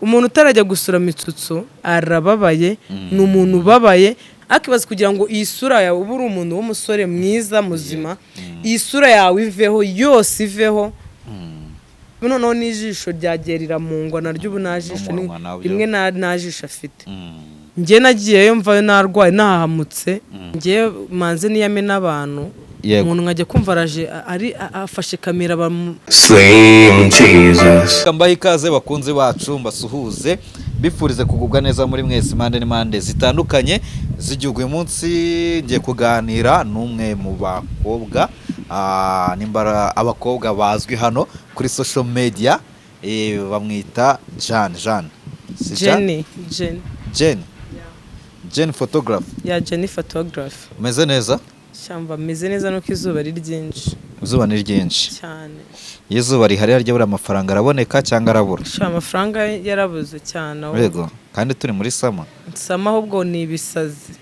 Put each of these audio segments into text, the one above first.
Umuntu utarajya gusura Mitsutsu arababaye, ni umuntu ubabaye. Akibaza kugira ngo iyi sura yawe, ube uri umuntu w'umusore mwiza muzima, iyi sura yawe iveho yose, iveho. Noneho n'ijisho ryagiye riramungwa naryo, ubu nta jisho N'umunwa nabyo. Rimwe nta jisho afite. Njye nagiyeyo mvayo narwaye, nahahamutse. Njye manze niyame n'abantu. Umuntu nkajya kumva araje ari afashe kamera Slim Jesus. Mbahe ikaze bakunzi bacu, mbasuhuze, bifurize kugubwa neza muri mwese impande n'impande zitandukanye z'igihugu. Uyu munsi ngiye kuganira n'umwe mu bakobwa, nimba ari abakobwa bazwi hano kuri social media, bamwita Jeanne. Jeanne. Si Jeanne? Jenny, Jenny. Jenny. Jenny photograph. Ya, Jenny photograph. Umeze neza? Shyamba meze neza, nuko izuba ari ryinshi. Izuba ni ryinshi. Cyane. Iyo izuba rihari, harya buriya amafaranga araboneka cyangwa arabura? Sha, amafaranga yarabuze cyane aho. Yego, kandi turi muri summer. Summer ahubwo ni ibisazi.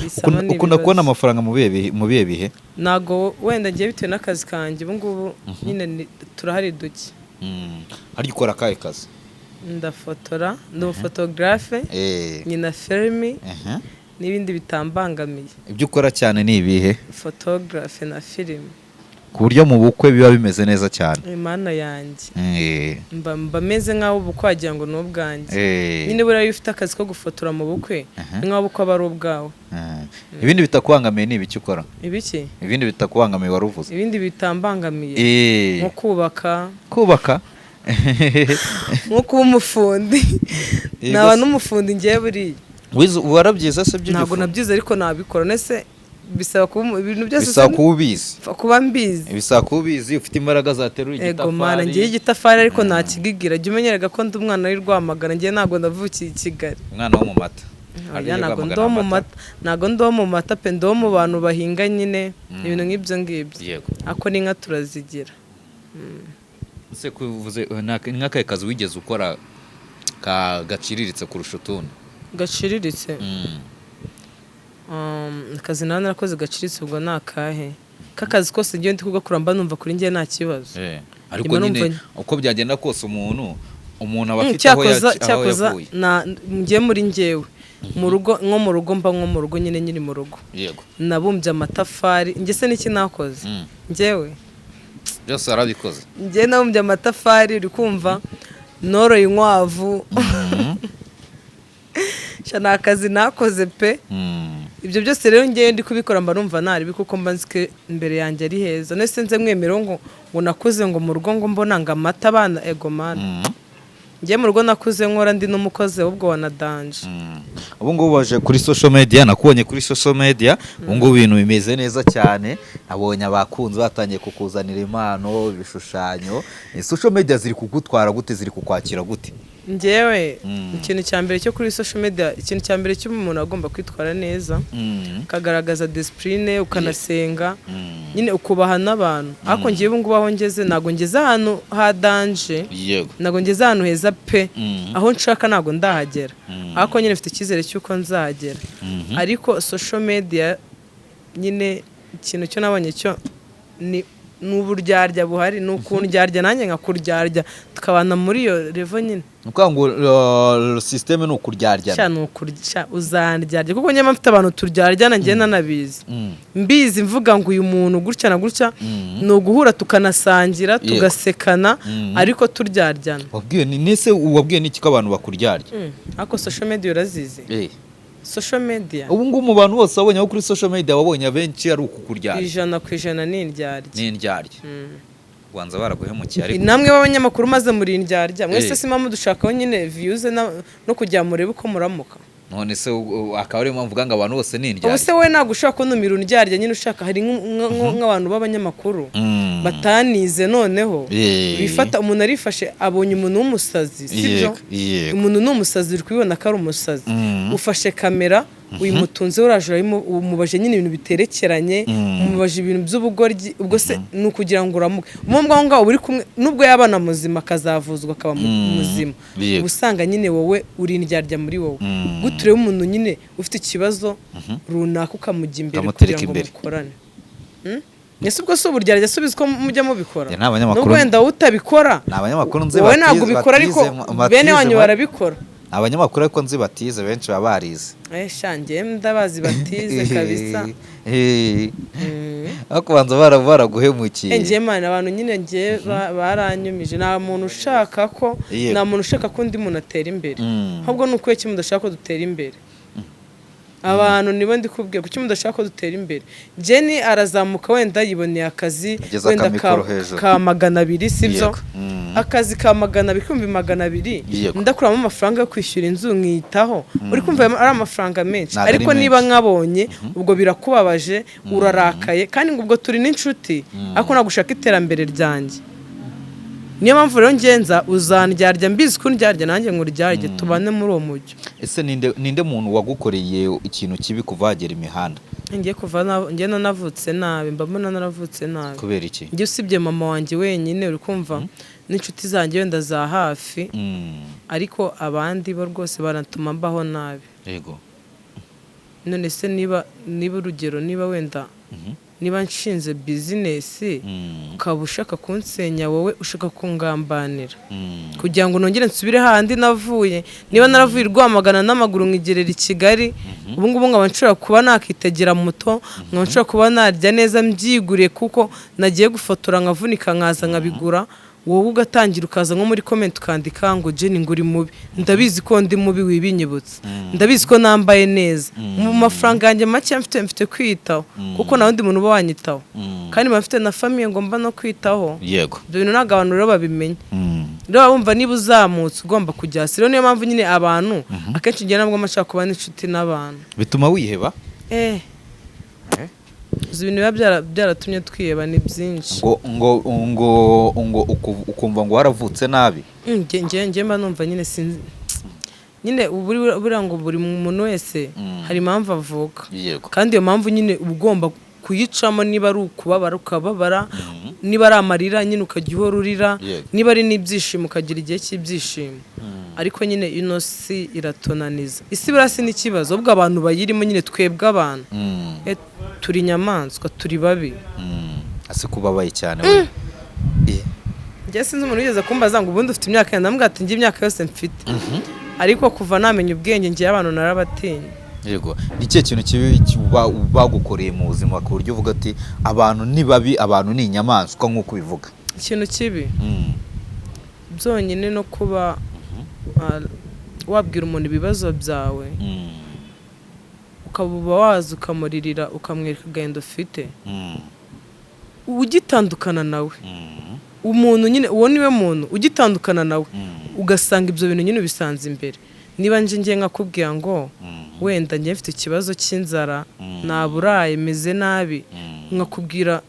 Bisaba ni Ukunda ibibazo. kubona amafaranga mu bihe bihe? Ntago wenda ngiye, bitewe n'akazi kanjye ubu ngubu nyine turahari duke. Harya ukora akahe kazi? Ndafotora, ndi umufotogarafe, nyina filimi n'ibindi bitambangamiye. Ibyo ukora cyane ni ibihe? Photography na filimi. Ku buryo mu bukwe biba bimeze neza cyane? Imana yanjye, mba meze nk'aho ubukwe wagira ngo ni ubwanjye. Nyine buriya iyo ufite akazi ko gufotora mu bukwe, ni nk'aho ubukwe aba ari ubwawe. Ibindi bitakubangamiye ni ibiki ukora? Ibiki? Ibindi bitakubangamiye wari uvuze. Ibindi bitambangamiye, nko kubaka. Kubaka. Nko kuba umufundi. Naba n'umufundi ngewe buriya. Wize, warabyize se Ntabwo by'igifu? nabyize, ariko nabikora. Nese bisaba kuba ibintu byose Bisaba kuba ubizi. Pfa kuba mbizi. Bisaba kuba ubizi, ufite imbaraga zaterura Ego mana! igitafari. Ngiye igitafari ariko ntakigigira. Jya umenyeraga ko ndi umwana w'i Rwamagana, ngiye ntabwo navukiye i Kigali. Umwana wo mu mata. Oya, Harya ntabwo Rwamagana ndi uwo mu amata. mata, ntabwo ndi uwo mu mata pe. Ndi uwo mu bantu bahinga nyine, ibintu nk'ibyo ngibyo. Ako n'inka turazigira. Ese kuvuze ni nk'akahe kazi wigeze ukora ka gaciriritse kurusha utundi? Gaciriritse? Akazi nawe narakoze gaciriritse, ubwo ni akahe? K'akazi kose ngiye ndi kugakora mba numva kuri njye nta kibazo. Ariko Nyuma nyine numva- uko byagenda kose, umuntu aba afite aho Cyakoza aho cyakoza yavuye. Na njye muri njyewe mu rugo, nko mu rugo, mba nko mu rugo nyine, nyiri mu rugo. Nabumbye amatafari njye se n'iki nakoze? Njyewe Byose warabikoze. Njye nabumbye amatafari, uri kumva, noroye inkwavu. Sha, ni akazi nakoze pe. Ibyo byose rero ngewe ndi kubikora mba numva naribi, kuko mba nzi ko imbere yanjye ari heza. Nese nze mwemerewe ngo nakuze ngo mu rugo ngo mbona ngo amata abana? Ego mana! Njye mu rugo nakuze nkora, ndi n'umukozi ahubwo wanadanje. Ubu ngubu waje kuri social media, nakubonye kuri social media, ubu ngubu ibintu bimeze neza cyane. Nabonye abakunzi batangiye kukuzanira impano, ibishushanyo. Social media ziri kugutwara gute? Ziri kukwakira gute? Njyewe ikintu cya mbere cyo kuri social media, ikintu cya mbere cy'umuntu agomba kwitwara neza, ukagaragaza discipline, ukanasenga nyine, ukubaha n'abantu. Ariko ngewe ubu ngubu aho ngeze, ntabwo ngeze ahantu ha danger. Ntabwo ngeze ahantu heza pe. Aho nshaka ntabwo ndahagera, ariko nyine mfite icyizere cy'uko nzahagera. Ariko social media nyine, ikintu cyo nabonye cyo ni uburyarya buhari, ni ukundyarya nanjye nkakuryarya, tukabana muri iyo level nyine. Ni ukuvuga ngo système ni ukuryaryana. Sha, ni ukurya, uzandyarya, kuko nyamara mfite abantu turyaryana njye nanabizi, mbizi, mvuga ngo uyu muntu gutya na gutya. Ni uguhura tukanasangira, tugasekana, ariko turyaryana. Wabwiwe ni nese, wabwiwe n'iki ko abantu bakuryarya? Ariko social media urazizi? Social media. Ubu ngubu mu bantu bose wabonye abo kuri social media, wabonye abenshi ari ukukuryarya? 100% ni indyarya. Ni indyarya. Ubanza baraguhemukiye ariko. Namwe b'abanyamakuru maze muri indyarya mwese. Si mpamvu dushakaho nyine views no kugira murebe uko muramuka. None se akaba ariyo mpamvu uvuga ngo abantu bose ni Ubu indyarya? se wowe ntabwo ushobora kuntumira undyarya nyine? Ushaka hari nk'abantu b'abanyamakuru batanize noneho, bifata umuntu arifashe, abonye umuntu w'umusazi, sibyo? Yego. Umuntu ni umusazi, uri kubibona ko ari umusazi. Ufashe kamera, uyimutunze, uraje umubaje nyine ibintu biterekeranye, umubaje ibintu by'ubugoryi. Ubwo se ni ukugira ngo uramuke? Umwe aho ngaho uri kumwe, nubwo yaba na muzima akazavuzwa akaba muzima, uba usanga nyine wowe uri indyarya muri wowe. Gute ureba umuntu nyine ufite ikibazo runaka ukamujya imbere Ukamutereka kugira ngo imbere. mukorane? Ese ubwo si uburyarya? Subiza uko mujya mubikora. Njye nta banyamakuru- Nubwo wenda wowe utabikora, Ni abanyamakuru nzi wowe ntabwo ubikora, ariko bene wanyu barabikora. Ni abanyamakuru ariko nzi batize, benshi baba barize. Eh, sha, njyewe ndabazi batize kabisa. Ariko banza baraguhemukiye. Njye man, abantu nyine njye baranyumije. Nta muntu ushaka ko nta muntu ushaka ko undi muntu atera imbere. Ahubwo ni ukwiye kimwe mudashaka ko dutera imbere. Abantu nibo ndi kubwira, kuki mudashaka ko dutera imbere? Jenny arazamuka, wenda yiboneye akazi, Ageza wenda akamikoro hejuru. ka 200, sibyo? Yego. Akazi ka 200, 200,000, ndakuramo amafaranga yo kwishyura inzu nkiyitaho. Uri kumva ari amafaranga menshi? Ntabwo ari Ariko niba menshi. nkabonye, ubwo birakubabaje, urarakaye, kandi ngo ubwo turi n'inshuti, ariko ntabwo ushaka iterambere ryanjye. Niyo mpamvu rero ngenza uzandyarya, mbizi ko undyarya, nanjye nkuryarye, tubane muri uwo mujyo. Ese ninde muntu wagukoreye ikintu kibi kuva wagera imihanda? Ngiye kuva njye nanavutse nabi, mba mbona naravutse nabi. Kubera iki? Njye usibye mama wanjye wenyine, uri kumva, n'inshuti zanjye wenda za hafi, ariko abandi bo rwose baratuma mbaho nabi. None se niba urugero, niba wenda niba nshinze business, ukaba ushaka kunsenya, wowe ushaka kungambanira kugira ngo nongere nsubire hahandi navuye. Niba naravuye i Rwamagana n'amaguru nkigerera i Kigali, ubu ngubu nkaba nshobora kuba nakitegera moto, nkaba nshobora kuba narya neza mbyiguriye, kuko nagiye gufotora nkavunika nkaza nkabigura, wowe ugatangira ukaza nko muri comment ukandika ngo Jenny ngo uri mubi. Ndabizi ko ndi mubi, wibinyibutsa. Ndabizi ko nambaye neza mu mafaranga yanjye make mfite kwiyitaho, kuko nta wundi muntu uba wanyitaho, kandi mba mfite na famille ngomba no kwitaho. Ibyo bintu ntabwo abantu rero babimenya. Rero baba bumva niba uzamutse ugomba kujya hasi. Rero niyo mpamvu nyine abantu akenshi njye nabwo mba nshaka kuba n'inshuti n'abantu. Bituma wiheba. Uzi ibintu biba byaratumye twiheba ni byinshi. Ngo ukumva ngo waravutse nabi. Njye mba numva nyine sinzi nyine buriya ngo buri muntu wese hari impamvu avuka, kandi iyo mpamvu nyine uba ugomba kuyicamo. Niba ari ukubabara ukababara, niba ari amarira nyine ukajya uhora urira, niba ari n'ibyishimo ukagira igihe cy'ibyishimo. Ariko nyine ino si iratonaniza. Isi buriya si n'ikibazo, ahubwo abantu bayirimo nyine, twebwe abantu, turi inyamaswa, turi babi. Ase kubabaye cyane we. Njye sinzi umuntu wigeze kumbaza ngo ubundi ufite imyaka? Ndamubwira ati njye imyaka yose mfite, ariko kuva namenya ubwenge ngiye abantu narabatinya. Yego, ni ikihe kintu kibi bagukoreye mu buzima ku buryo uvuga ati abantu ni babi, abantu ni inyamaswa nk'uko ubivuga? Ikintu kibi byonyine no kuba wabwira umuntu ibibazo byawe, ukaba uba waza ukamuririra, ukamwereka agahinda ufite, ugitandukana nawe, umuntu nyine uwo niwe muntu ugitandukana nawe, ugasanga ibyo bintu nyine ubisanze imbere. Niba nje ngiye nkakubwira ngo wenda njye mfite ikibazo cy'inzara, naburaye, meze nabi, nkakubwira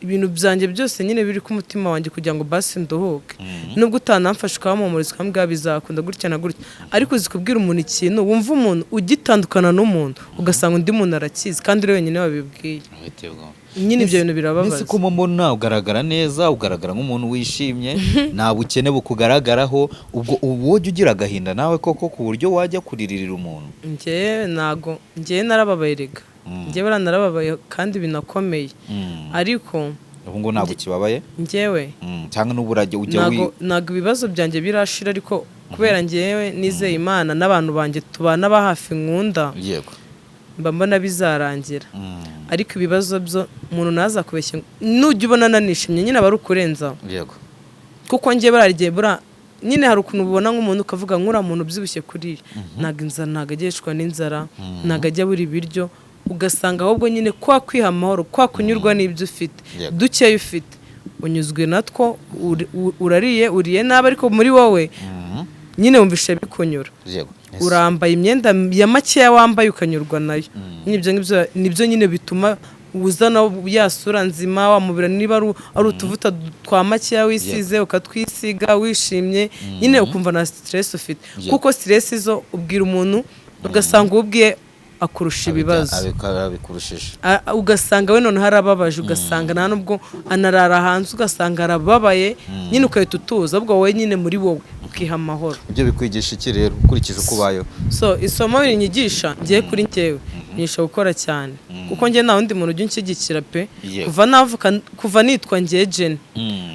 ibintu byanjye byose nyine biri ku mutima wanjye kugira ngo basi nduhuke, nubwo utanamfasha ukampumuriza ukambwira bizakunda gutya na gutya, ariko uzi kubwira umuntu ikintu wumva umuntu ugitandukana n'umuntu ugasanga undi muntu arakizi kandi uri wenyine wabibwiye? Nyine ibyo bintu birababaza. Nese ko mbona ugaragara neza, ugaragara nk'umuntu wishimye, nta bukene bukugaragaraho, ubwo ubu wajya ugira agahinda nawe koko ku buryo wajya kuririra umuntu? Njyewe ntago, njyewe narababaye rega. Njyewe buriya narababaye kandi binakomeye, ariko Ubu ngo ntabwo ukibabaye? Njyewe Cyangwa n'ubu urajya ujya ntago ibibazo byanjye birashira, ariko kubera njyewe nizeye Imana n'abantu banjye tubana ba hafi nkunda, mba mbona bizarangira. Ariko ibibazo byo umuntu ntazakubeshye, nujya ubona nanishimye nyine aba ari ukurenzaho, kuko njye buriya igihe buriya nyine hari ukuntu ubona nk'umuntu ukavuga nk'uriya muntu ubyibushye kuriya, ntabwo inzara, ntabwo ajya yicwa n'inzara, ntabwo ajya abura ibiryo, ugasanga ahubwo nyine kwa kwiha amahoro, kwa kunyurwa n'ibyo ufite, dukeya ufite unyuzwe natwo, urariye, uriye nabi, ariko muri wowe nyine wumvishe bikunyura. Urambaye imyenda ya makeya wambaye ukanyurwa nayo nyine. Ibyo ngibyo nibyo nyine bituma uzana ya sura nzima wamubira. Niba ari utuvuta twa makeya wisize ukatwisiga wishimye nyine, ukumva nta stress ufite, kuko stress zo ubwira umuntu ugasanga uwo ubwiye akurusha ibibazo. Abikurushije. Ugasanga we noneho arababaje, ugasanga nta nubwo anarara hanze, ugasanga arababaye nyine, ugahita utuza, ahubwo wowe nyine muri wowe ukiha amahoro. Ibyo bikwigisha iki rero ukurikije uko ubayeho? So isomo rinyigisha ngiye kuri njyewe Nyigisha gukora cyane, kuko njye nta wundi muntu ujya unshyigikira pe. Yego. Kuva navuka, kuva nitwa njye Jenny,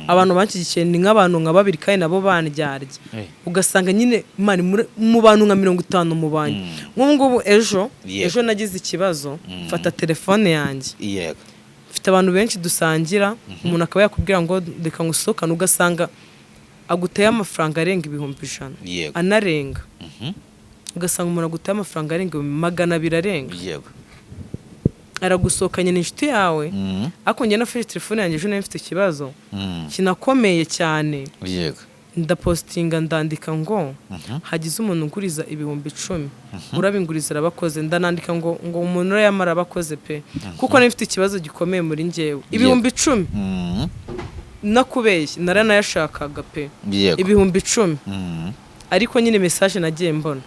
abantu banshyigikiye ni nk'abantu nka babiri, kandi nabo bandyarya. Ugasanga nyine, man, mu bantu nka 50 mu banyu, nk'ubu ngubu ejo, ejo nagize ikibazo, mfata telefone yanjye, mfite abantu benshi dusangira, umuntu akaba yakubwira ngo reka ngusohokane, ugasanga aguteye amafaranga arenga 100,000, anarenga. Ugasanga umuntu aguteye amafaranga arenga 200,000 arenga, aragusohokanye, ni inshuti yawe. Ariko njye nafashe telefone yanjye ejo, nari mfite ikibazo kinakomeye cyane, ndapostinga, ndandika ngo hagize umuntu unguriza 10,000, urabinguriza arabakoze. Ndanandika ngo umuntu urayamara abakoze pe, kuko nari mfite ikibazo gikomeye muri njyewe. 10,000, nakubeshye, naranayashakaga pe. 10,000. Ariko nyine message nagiye mbona,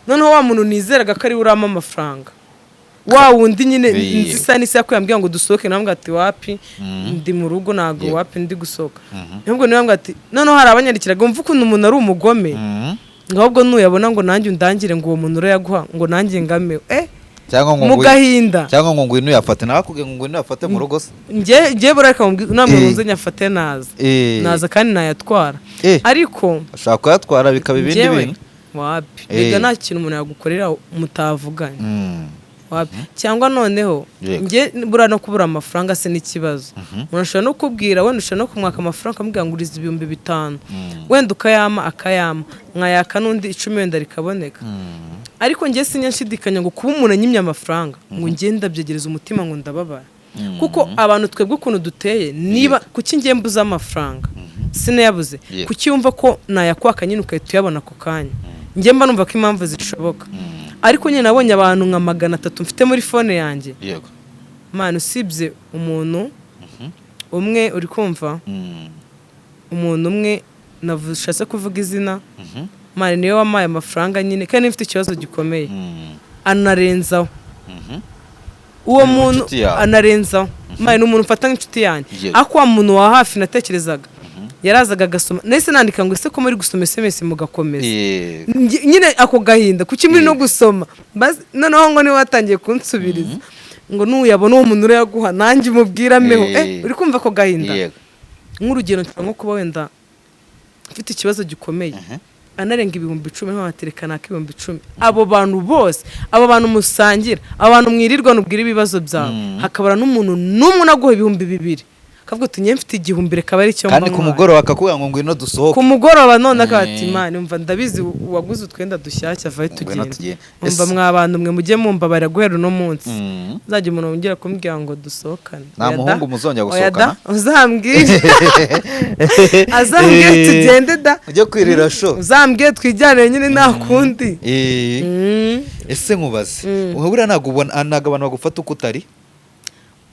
noneho wa muntu nizeraga ko ari we urampa amafaranga, wa wundi nyine nzi isa n'isa yakubwiye ngo dusohoke, nawe ati wapi, ndi mu rugo, ntabwo wapi ndi gusohoka. Nubwo niwe ati noneho hari abanyandikiraga, wumva ukuntu umuntu ari umugome, ngo ahubwo nuyabona ngo nanjye undangire, ngo uwo muntu urayaguha, ngo nanjye ngamewe Cyangwa ngo mu gahinda. Cyangwa ngo ngwino uyafate, nawe akubwiye ngo ngwino uyafate mu rugo se. Njye bureka namwe nunze nyafate, naza, naza kandi nayatwara. Ariko Ashobora kuyatwara bikaba ibindi njyewe bintu. wapi. Rega nta kintu umuntu yagukorera mutavuganye. Wapi. Cyangwa noneho njye buriya no kubura amafaranga se n'ikibazo, umuntu ashobora no kubwira, wenda ushobora no kumwaka amafaranga, ukamubwira ngo uriza 5000, wenda ukayama, akayama, nkayaka n'undi 10, wenda rikaboneka. Ariko njye sinya nshidikanya ngo kuba umuntu anyimye amafaranga, ngo njye ndabyegereza umutima ngo ndababara, kuko abantu twebwe ukuntu duteye, niba kuki njye mbuze amafaranga sinayabuze, kuki wumva ko nayakwaka nyine ugahita uyabona ako kanya? Njye mba numva ko impamvu zishoboka. Ariko nyine nabonye abantu nka 300 mfite muri phone yanjye, man, usibye umuntu umwe, uri kumva, umuntu umwe nashatse kuvuga izina, man, niwe wampaye amafaranga nyine kandi mfite ikibazo gikomeye, anarenzaho uwo Ni muntu. inshuti yawe. Anarenzaho, man, ni umuntu mfata nk'inshuti yanjye. Ariko wa muntu wa hafi natekerezaga yarazaga agasoma, nahise nandika ngo ese ko muri gusoma SMS mugakomeza? Nyine ako gahinda, kuki muri no gusoma? Noneho ngo niwe watangiye kunsubiriza ngo nuyabona uwo muntu urayaguha, nanjye umubwirameho. Uri kumva ako gahinda? Nk'urugero, nshobora nko kuba wenda mfite ikibazo gikomeye, anarenga 10,000, nkabatereka naka 10,000. Abo bantu bose, abo bantu musangira, abo bantu mwirirwa nubwira ibibazo byawe, hakabura n'umuntu n'umwe unaguha 2000, akavuga uti njye mfite 1000, reka abe ari cyo Kandi mba ku nkwaye. mugoroba akakubwira ngo ngwino dusohoke. Ku mugoroba none akaba ati imana umva, ndabizi waguze utwenda dushyashya, vayo Ngwino tugende. tugende. Umva, mwa bantu mwe, mujye mumbabarira, guhera uno munsi uzajya umuntu wongera kumbwira ngo dusohokane, Nta oya da. muhungu muzongera Oya da, gusohokana? uzambwire, azambwire tugende da. Ujye kwirira show. Uzambwire twijyanire nyine, nta kundi. Ese nkubaze, buriya ntabwo ubona, ntabwo abantu bagufata uko utari?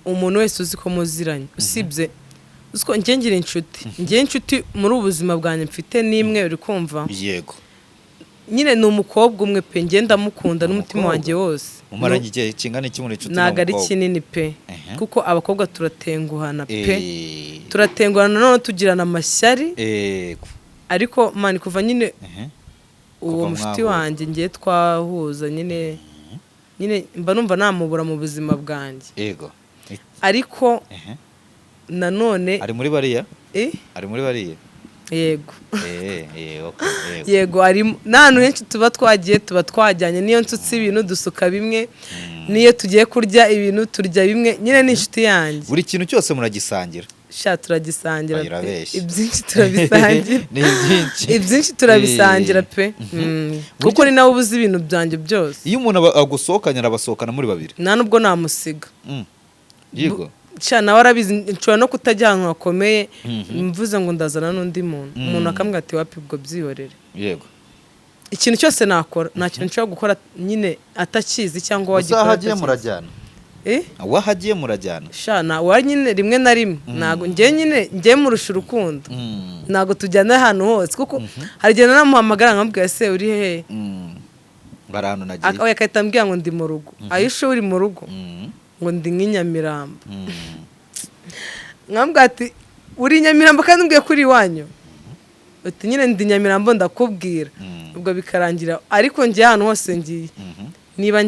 Umuntu wese uzi ko muziranye, usibye uzi ko njye ngira inshuti, njye inshuti muri ubu buzima bwanjye mfite n'imwe, uri kumva? Yego. Nyine ni umukobwa umwe pe, njye ndamukunda n'umutima Umukobwa? wanjye wose. Mumaranye igihe kingana iki muri inshuti Ntabwo ari n'umukobwa? kinini pe, kuko abakobwa turatenguhana pe. Turatenguhana, noneho tugirana amashyari. Ariko man, kuva nyine uwo Kuva mushuti mwahura. wanjye ngiye twahuza nyine mba numva namubura mu buzima bwanjye. Ariko nanone Ari muri bariya? Eh? Ari muri bariya? Yego. Okay, yego. Yego, arimo. N'ahantu henshi tuba twagiye, tuba twajyanye, niyo nsutse ibintu dusuka bimwe, niyo tugiye kurya ibintu turya bimwe, nyine ni inshuti yanjye. Buri kintu cyose muragisangira? Sha, turagisangira pe. Irabeshya. Ibyinshi turabisangira. Ni byinshi. Ibyinshi turabisangira pe. Kuko ni nawe ubuze ibintu byanjye byose. Iyo umuntu agusohokanye, arabasohokana muri babiri? Nta nubwo namusiga. Yego. Sha, nawe arabizi, nshobora no kutajya ahantu hakomeye mvuze ngo ndazana n'undi muntu, umuntu akambwira ati wapi, ubwo byihorere. Ikintu cyose nakora, nta kintu nshobora gukora nyine atakizi cyangwa Gusa aho wagikora agiye atakizi. murajyana? Eh? Aho agiye murajyana? Sha, na wa nyine rimwe na rimwe ntabwo njye nyine njye murusha urukundo. Ntabwo tujyana ahantu hose, kuko hari igihe nanamuhamagara nkamubwira se uri hehe? Bari ahantu nagiye. Oya, agahita ambwira ngo ndi mu rugo. Ayishe uri mu rugo? Ngo ndi nk'inyamirambo. Nkambwira ati uri i Nyamirambo kandi umbwiye ko uri iwanyu? Uti nyine ndi Nyamirambo, ndakubwira. Ubwo bikarangira. Ariko njye ahantu hose ngiye, Niba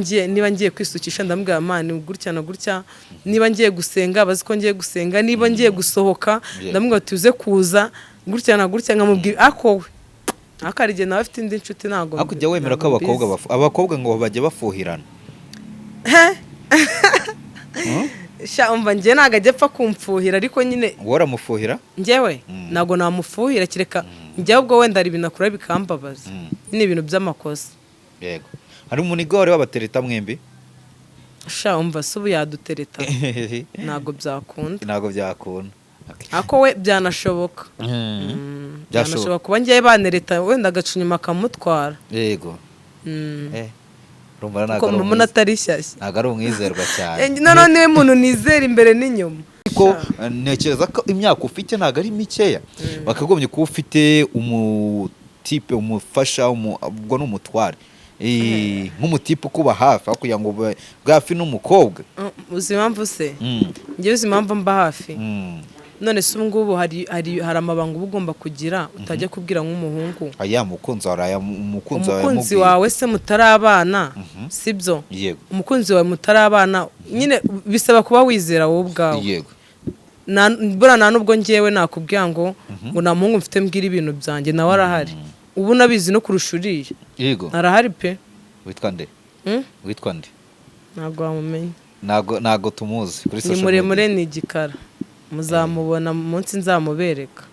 ngiye kwisukisha, ndamubwira: "Man, gutya na gutya." Niba ngiye gusenga, bazi ko ngiye gusenga. Niba ngiye gusohoka, ndamubwira: "Tuze kuza gutya na gutya." Nkamubwira ako we, ariko hari igihe nawe afite indi nshuti, ntabwo Ariko ujya wemera ko ntabwo abakobwa mbizi. Abakobwa ngo bajya bafuhirana? Sha, umva, njye ntabwo ajya apfa kumfuhira, ariko nyine Wowe uramufuhira? Njyewe ntabwo namufuhira, kereka njyewe ubwo wenda hari ibintu akora bikambabaza, nyine ibintu by'amakosa. Yego, hari umuniga wari wabatereta mwembi? Sha, umva se, ubu yadutereta? Ntabwo byakunda. Ntabwo byakunda. Ariko we byanashoboka. Byashoboka. Byanashoboka kuba ngiye banereta, wenda agaca inyuma akamutwara. Urumva ntabwo Kuko ari mbona atari shyashya. Ntabwo ari umwizerwa cyane. Noneho niwe muntu nizera imbere n'inyuma. Ariko ntekereza ko imyaka ufite ntabwo ari mikeya, wakagombye kuba ufite umutipe umufasha, ubwo ni umutware, nk'umutipe ukuba hafi, aho kugira ngo ube hafi n'umukobwa. Uzi impamvu se? Njyewe uzi impamvu mba hafi? None se ubu ngubu hari amabanga uba ugomba kugira utajya kubwira nk'umuhungu? Aya mukunzi wawe, aya umukunzi wawe Umukunzi yamubwiye. wawe se mutarabana, sibyo? Yego. Umukunzi wawe mutarabana nyine bisaba kuba wizera wowe ubwawe. Buriya nta nubwo ngewe nakubwira ngo nta muhungu mfite mbwira ibintu byanjye, nawe arahari, ubu nabizi no kurusha uriya. Arahari pe. Witwa nde? Hmm? Witwa nde? Ntabwo wamumenya. Ntabwo tumuzi kuri Ni social muremure, media. ni igikara, muzamubona munsi nzamubereka.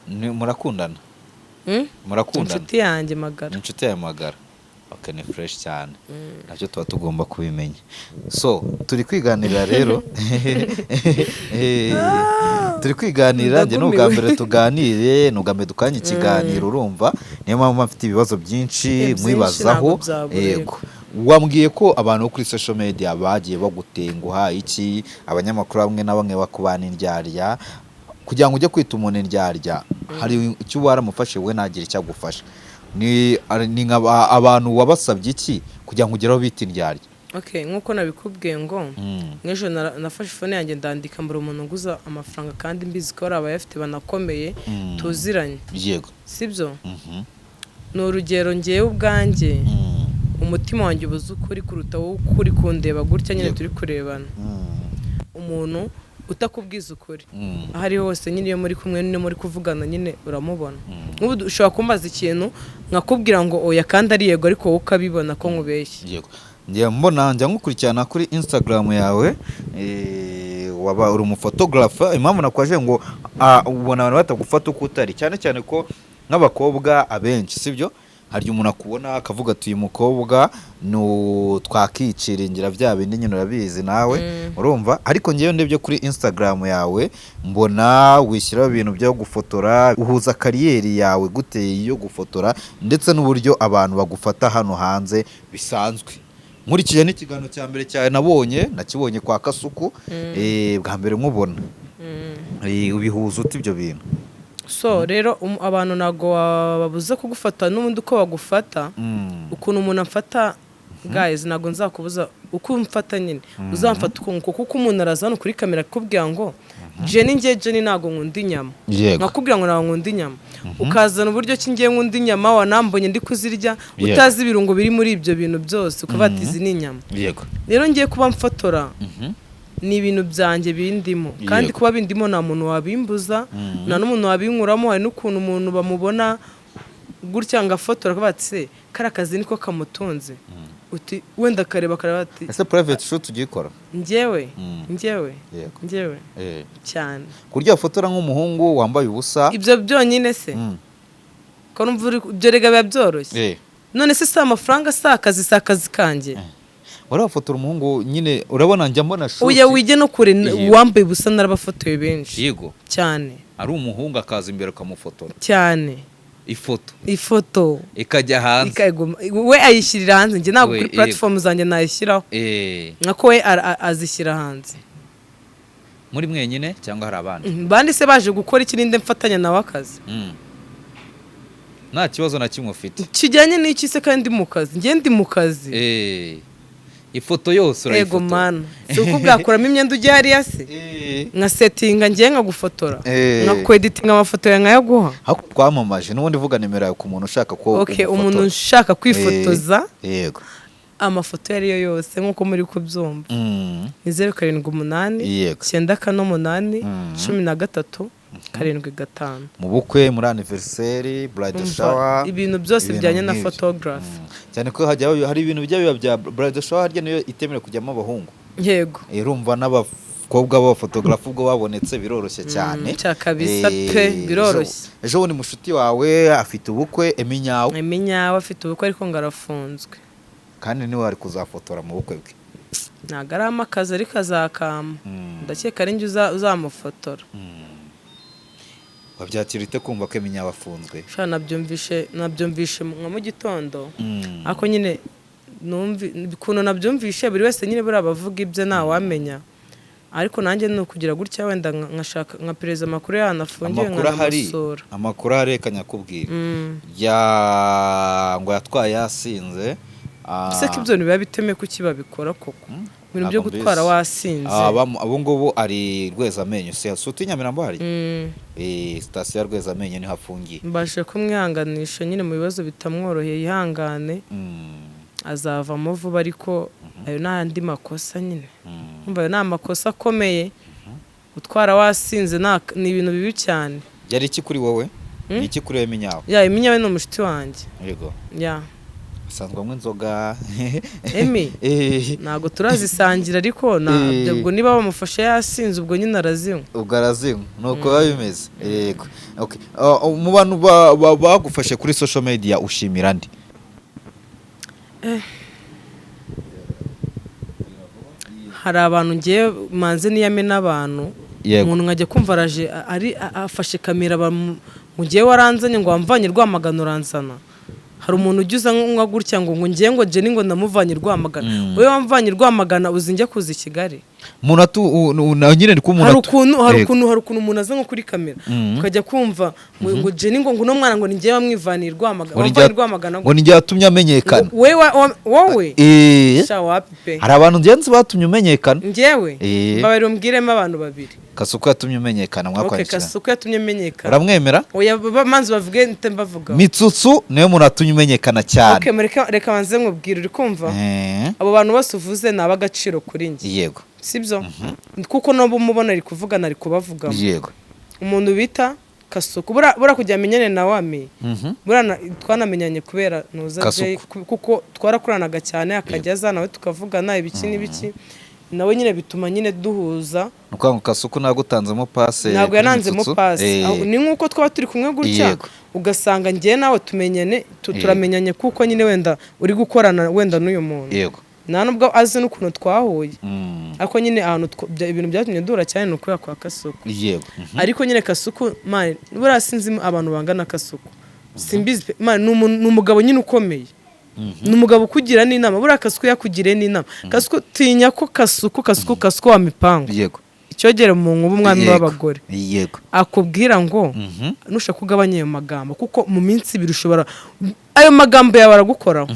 Murakundana? Hmm? Murakundana? Inshuti yanjye magara. Ni inshuti yawe magara. Ok, ni fresh cyane, nabyo tuba tugomba kubimenya. So turi kwiganirira rero, turi kwiganirira. Njye ni ubwa Ndagumiwe. mbere tuganire, ni ubwa mbere dukanye ikiganiro, urumva niyo mpamvu mba mfite ibibazo byinshi Byinshi mwibazaho. ntabwo byabura. Yego, wambwiye ko abantu bo kuri social media bagiye bagutenguha iki, abanyamakuru bamwe na bamwe bakubana indyarya. Kugira ngo ujye kwita umuntu indyarya, hari icyo uba waramufashe we ntagire icyo agufasha. Ni nka abantu wabasabye iki kugira ngo ugere aho bita indyarya? Okay, nk'uko nabikubwiye ngo nk'ejo nafashe phone yanjye ndandika, mbura umuntu nguza amafaranga, kandi mbizi ko hari abayafite banakomeye tuziranye. Sibyo? Mhm. Ni urugero, ngewe ubwanjye umutima wanjye ubuze ukuri kuruta wowe ukuri kundeba gutya nyine turi kurebana. Umuntu utakubwiza ukuri aho ari hose nyine, iyo muri kumwe n'iyo muri kuvugana nyine uramubona. Nk'ubu ushobora kumbaza ikintu nkakubwira ngo oya kandi ari yego, ariko wowe ukabibona ko nkubeshye. Yego, njya mbona, njya nkukurikirana kuri Instagram yawe, waba uri umufotogarafa. Impamvu nakwaje ngo ubona abantu batagufata uko utari, cyane cyane ko nk'abakobwa abenshi, sibyo, hari igihe umuntu akubona akavuga ati: "Uyu mukobwa ni twakikiringira bya bindi nyine", urabizi nawe, urumva. Ariko ngewe ndebye kuri Instagram yawe, mbona wishyiraho ibintu byo gufotora. Uhuza career yawe gute yo gufotora ndetse n'uburyo abantu bagufata hano hanze bisanzwe? Nkurikije n'ikiganiro cya mbere cyawe nabonye, nakibonye kwa Kasuku, bwa mbere nkubona. Ubihuza ute ibyo bintu? So rero abantu ntabwo wababuza kugufata n'ubundi uko bagufata. Ukuntu umuntu amfata, guys, ntabwo nzakubuza uko umfata nyine, uzamfata uko nguko, kuko umuntu araza hano kuri kamera akakubwira ngo: "Jenny, ngiye Jenny, ntabwo nkunda inyama." Nkakubwira ngo ntabwo nkunda inyama, ukazana uburyo ki ngiye nkunda inyama, wanambonye ndi kuzirya, utazi ibirungo biri muri ibyo bintu byose, ukavuga ati: "Izi ni inyama." Rero ngiye kuba mfotora, ni ibintu byanjye bindimo, kandi kuba bindimo nta muntu wabimbuza, nta n'umuntu wabinkuramo. Hari n'ukuntu umuntu bamubona gutya ngo afotora, akavuga ati: "Se kariya kazi niko kamutunze?" Uti wenda akareba akareba ati Ese private shoot ugiye ukora? Njyewe? Njyewe? Yego. Njyewe? Cyane. Ku buryo wafotora nk'umuhungu wambaye ubusa? Ibyo byonyine se? Ko numva ibyo rega biba byoroshye. None se si amafaranga, si akazi, si akazi kanjye? Wari wafotora umuhungu nyine, urabona njya mbona shoot. Oya, wige no kure. Uwambaye ubusa narabafotoye benshi. Cyane. Ari umuhungu akaza imbere ukamufotora? Cyane. Ifoto? Ifoto. Ikajya hanze? Ikayiguma, we ayishyirira hanze, njye ntabwo We, kuri platform zanjye nayishyiraho, nka ko we azishyira hanze. Muri mwenyine cyangwa hari abandi? Bandi se baje gukora iki? Ninde mfatanya nawe akazi? Nta kibazo na kimwe ufite? Kijyanye n'iki se kandi ndi mu kazi? Njye ndi mu kazi. Ifoto yose Ego. urayifotora? Mana, si uko bwakuramo imyenda ujya hariya se, nka setinga, ngiye nkagufotora, nkakweditinga amafoto yawe nkayaguha. Ariko twamamaje n'ubundi, vuga nimero yawe ku muntu ushaka ko Okay, umufotora. umuntu ushaka kwifotoza Yego. Amafoto iyo ari yo yose, nk'uko muri kubyumva, ni 078 948 13 75. Mu bukwe, muri anniversaire, bridal Umva, shower, ibintu byose ibintu bijyanye na nk'ibyo. photography. Cyane ko hajya hari ibintu bijya biba bya bridal shower, harya niyo itemerewe kujyamo abahungu. Yego. Urumva n'abakobwa b'abafotogarafe ubwo babonetse biroroshye cyane. Cya kabisa pe, biroroshye. Ejo bundi mushuti wawe afite ubukwe, Eminyawe. Eminyawe afite ubukwe, ariko ngo arafunzwe. Kandi niwe wari kuzafotora mu bukwe bwe. Ntabwo ari akazi, ariko azakama. Ndakeka ari njye uzamufotora. Wabyakira ute kumva ko Eminyawe afunzwe? Sha, nabyumvishe nka mu gitondo, ariko nyine ukuntu nabyumvishe, buri wese nyine buriya bavuga ibye, ntawamenya. Ariko nanjye ni ukugira gutya, wenda nkashaka nka perezida amakuru y'ahantu afungiwe, Amakuru ahari, nkanamusura. amakuru ahari, reka nyakubwira, ya ngo yatwaye yasinze. Ese ko ibyo bintu biba bitemewe, kuki babikora koko, ibintu byo Ntabwo gutwara mbizi. wasinze? Ubu ngubu ari Rwezamenyo, si suti Nyamirambo hari sitasiyo ya Rwezamenyo, niho afungiye. Mbashe kumwihanganisha nyine mu bibazo bitamworoheye, yihangane, azavamo vuba. Ariko ayo ni andi makosa nyine. Umva, ayo ni amakosa akomeye, gutwara wasinze ni ibintu bibi cyane. Yari iki kuri wowe? Ni iki kuri wowe, Minyawe? Ya, Eminyawe ni umushuti wanjye. Yego. Ya. Asanzwe anywa inzoga? Emi ntabwo turazisangira, ariko ubwo niba bamufashe yasinze, ubwo nyine arazinywa. Ubwo arazinywa, ni uko biba bimeze. Yego, okay. Mu bantu bagufashe kuri social media, ushimira ndi? Hari abantu ngiye manze niyame n'abantu. Umuntu nkajya kumva araje ari afashe kamera, ngo ngiye waranzanye, ngo wamvanye Rwamagana uranzana. Hari umuntu ujya uza nka gutya ngo ngiye, ngo Jenny, ngo ndamuvanye Rwamagana. Wowe wamvanye Rwamagana, uzi njya kuza i Kigali? Umuntu atu nyine ni ko umuntu Hari ukuntu hari ukuntu umuntu aza nko kuri kamera, ukajya kumva ngo Jenny, ngo uno mwana ngo ni ngiye wamwivaniye Rwamagana. Ngo ni Wamvanye Rwamagana? Ngo ni njye watumye amenyekana. Wowe wowe? Sha, wapi pe. Hari abantu ngenzi batumye umenyekana. Njyewe? Eh. Mbabarira umbwiremo abantu babiri. Kasuku yatumye umenyekana. Okay. Mwakwandikira. Kasuku yatumye menyekana. Uramwemera? Oya, manzi bavuge nte mbavuga. Mitsutsu niwe muntu watumye umenyekana cyane. Okay, mureke, reka banze nkubwire, uri kumva? Eh. Abo bantu bose uvuze ni ab'agaciro kuri njye. Sibyo? Kuko nabo umubona ari kuvugana, ari kubavugamo. Umuntu bita Kasuku, buriya kugira amenyane na wami, buriya twanamenyanye kubera nuza. Kasuku. Jay, kuko twarakoranaga cyane, akajya aza nawe tukavugana ibiki n'ibiki, nawe nyine bituma nyine duhuza. Ni ukuvuga ngo Kasuku ntabwo utanzemo passe Ntabwo kuri yananzemo Mitsutsu? passe. Ni nk'uko twaba turi kumwe gutya, ugasanga njyewe nawe tumenyane, turamenyanye kuko nyine wenda uri gukorana wenda n'uyu muntu, nta nubwo azi n'ukuntu twahuye. Ariko nyine ahantu ibintu byatumye duhura cyane ni ukubera kwa Kasuku. Ariko nyine Kasuku, man, buriya sinzi abantu bangana Kasuku, simbizi pe. Man, ni umugabo nyine ukomeye, ni umugabo ukugira n'inama. Buriya Kasuku yakugiriye n'inama. Kasuku, tinya ko Kasuku, Kasuku, Kasuku wa mipango, icyogere mu nkuba, umwami w'abagore, akubwira ngo nushaka ugabanya ayo magambo, kuko mu minsi 2 ushobora, ayo magambo yawe aragukoraho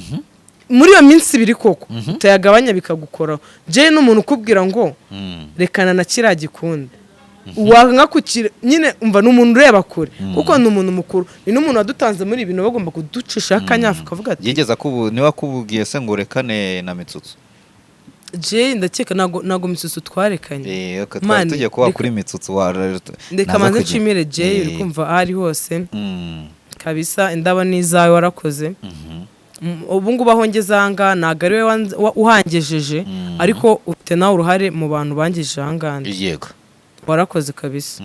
muri iyo minsi 2 koko, utayagabanya bikagukoraho. Jay ni umuntu ukubwira ngo rekana na kiriya gikundi, wanga kukira nyine. Umva, ni umuntu ureba kure, kuko ni umuntu mukuru, ni n'umuntu wadutanze muri ibi bintu, bagomba kuducishaho akanyafu akavuga ati Yigeze akubu niwe akubwiye se ngo rekane na Mitsutsu? Jay, ndakeka ntabwo Mitsutsu twarekanye. Okay, twari Man, tugiye kuba kuri Mitsutsu wa reka naza manze kugira. nshimire Jay, uri kumva, aho ari hose, kabisa indabo ni izawe, warakoze. Ubu ngubu aho ngeze aha ngaha, ntabwo ari we uhangejeje, ariko ufite nawe uruhare mu bantu bangejeje aha ngaha. Warakoze kabisa.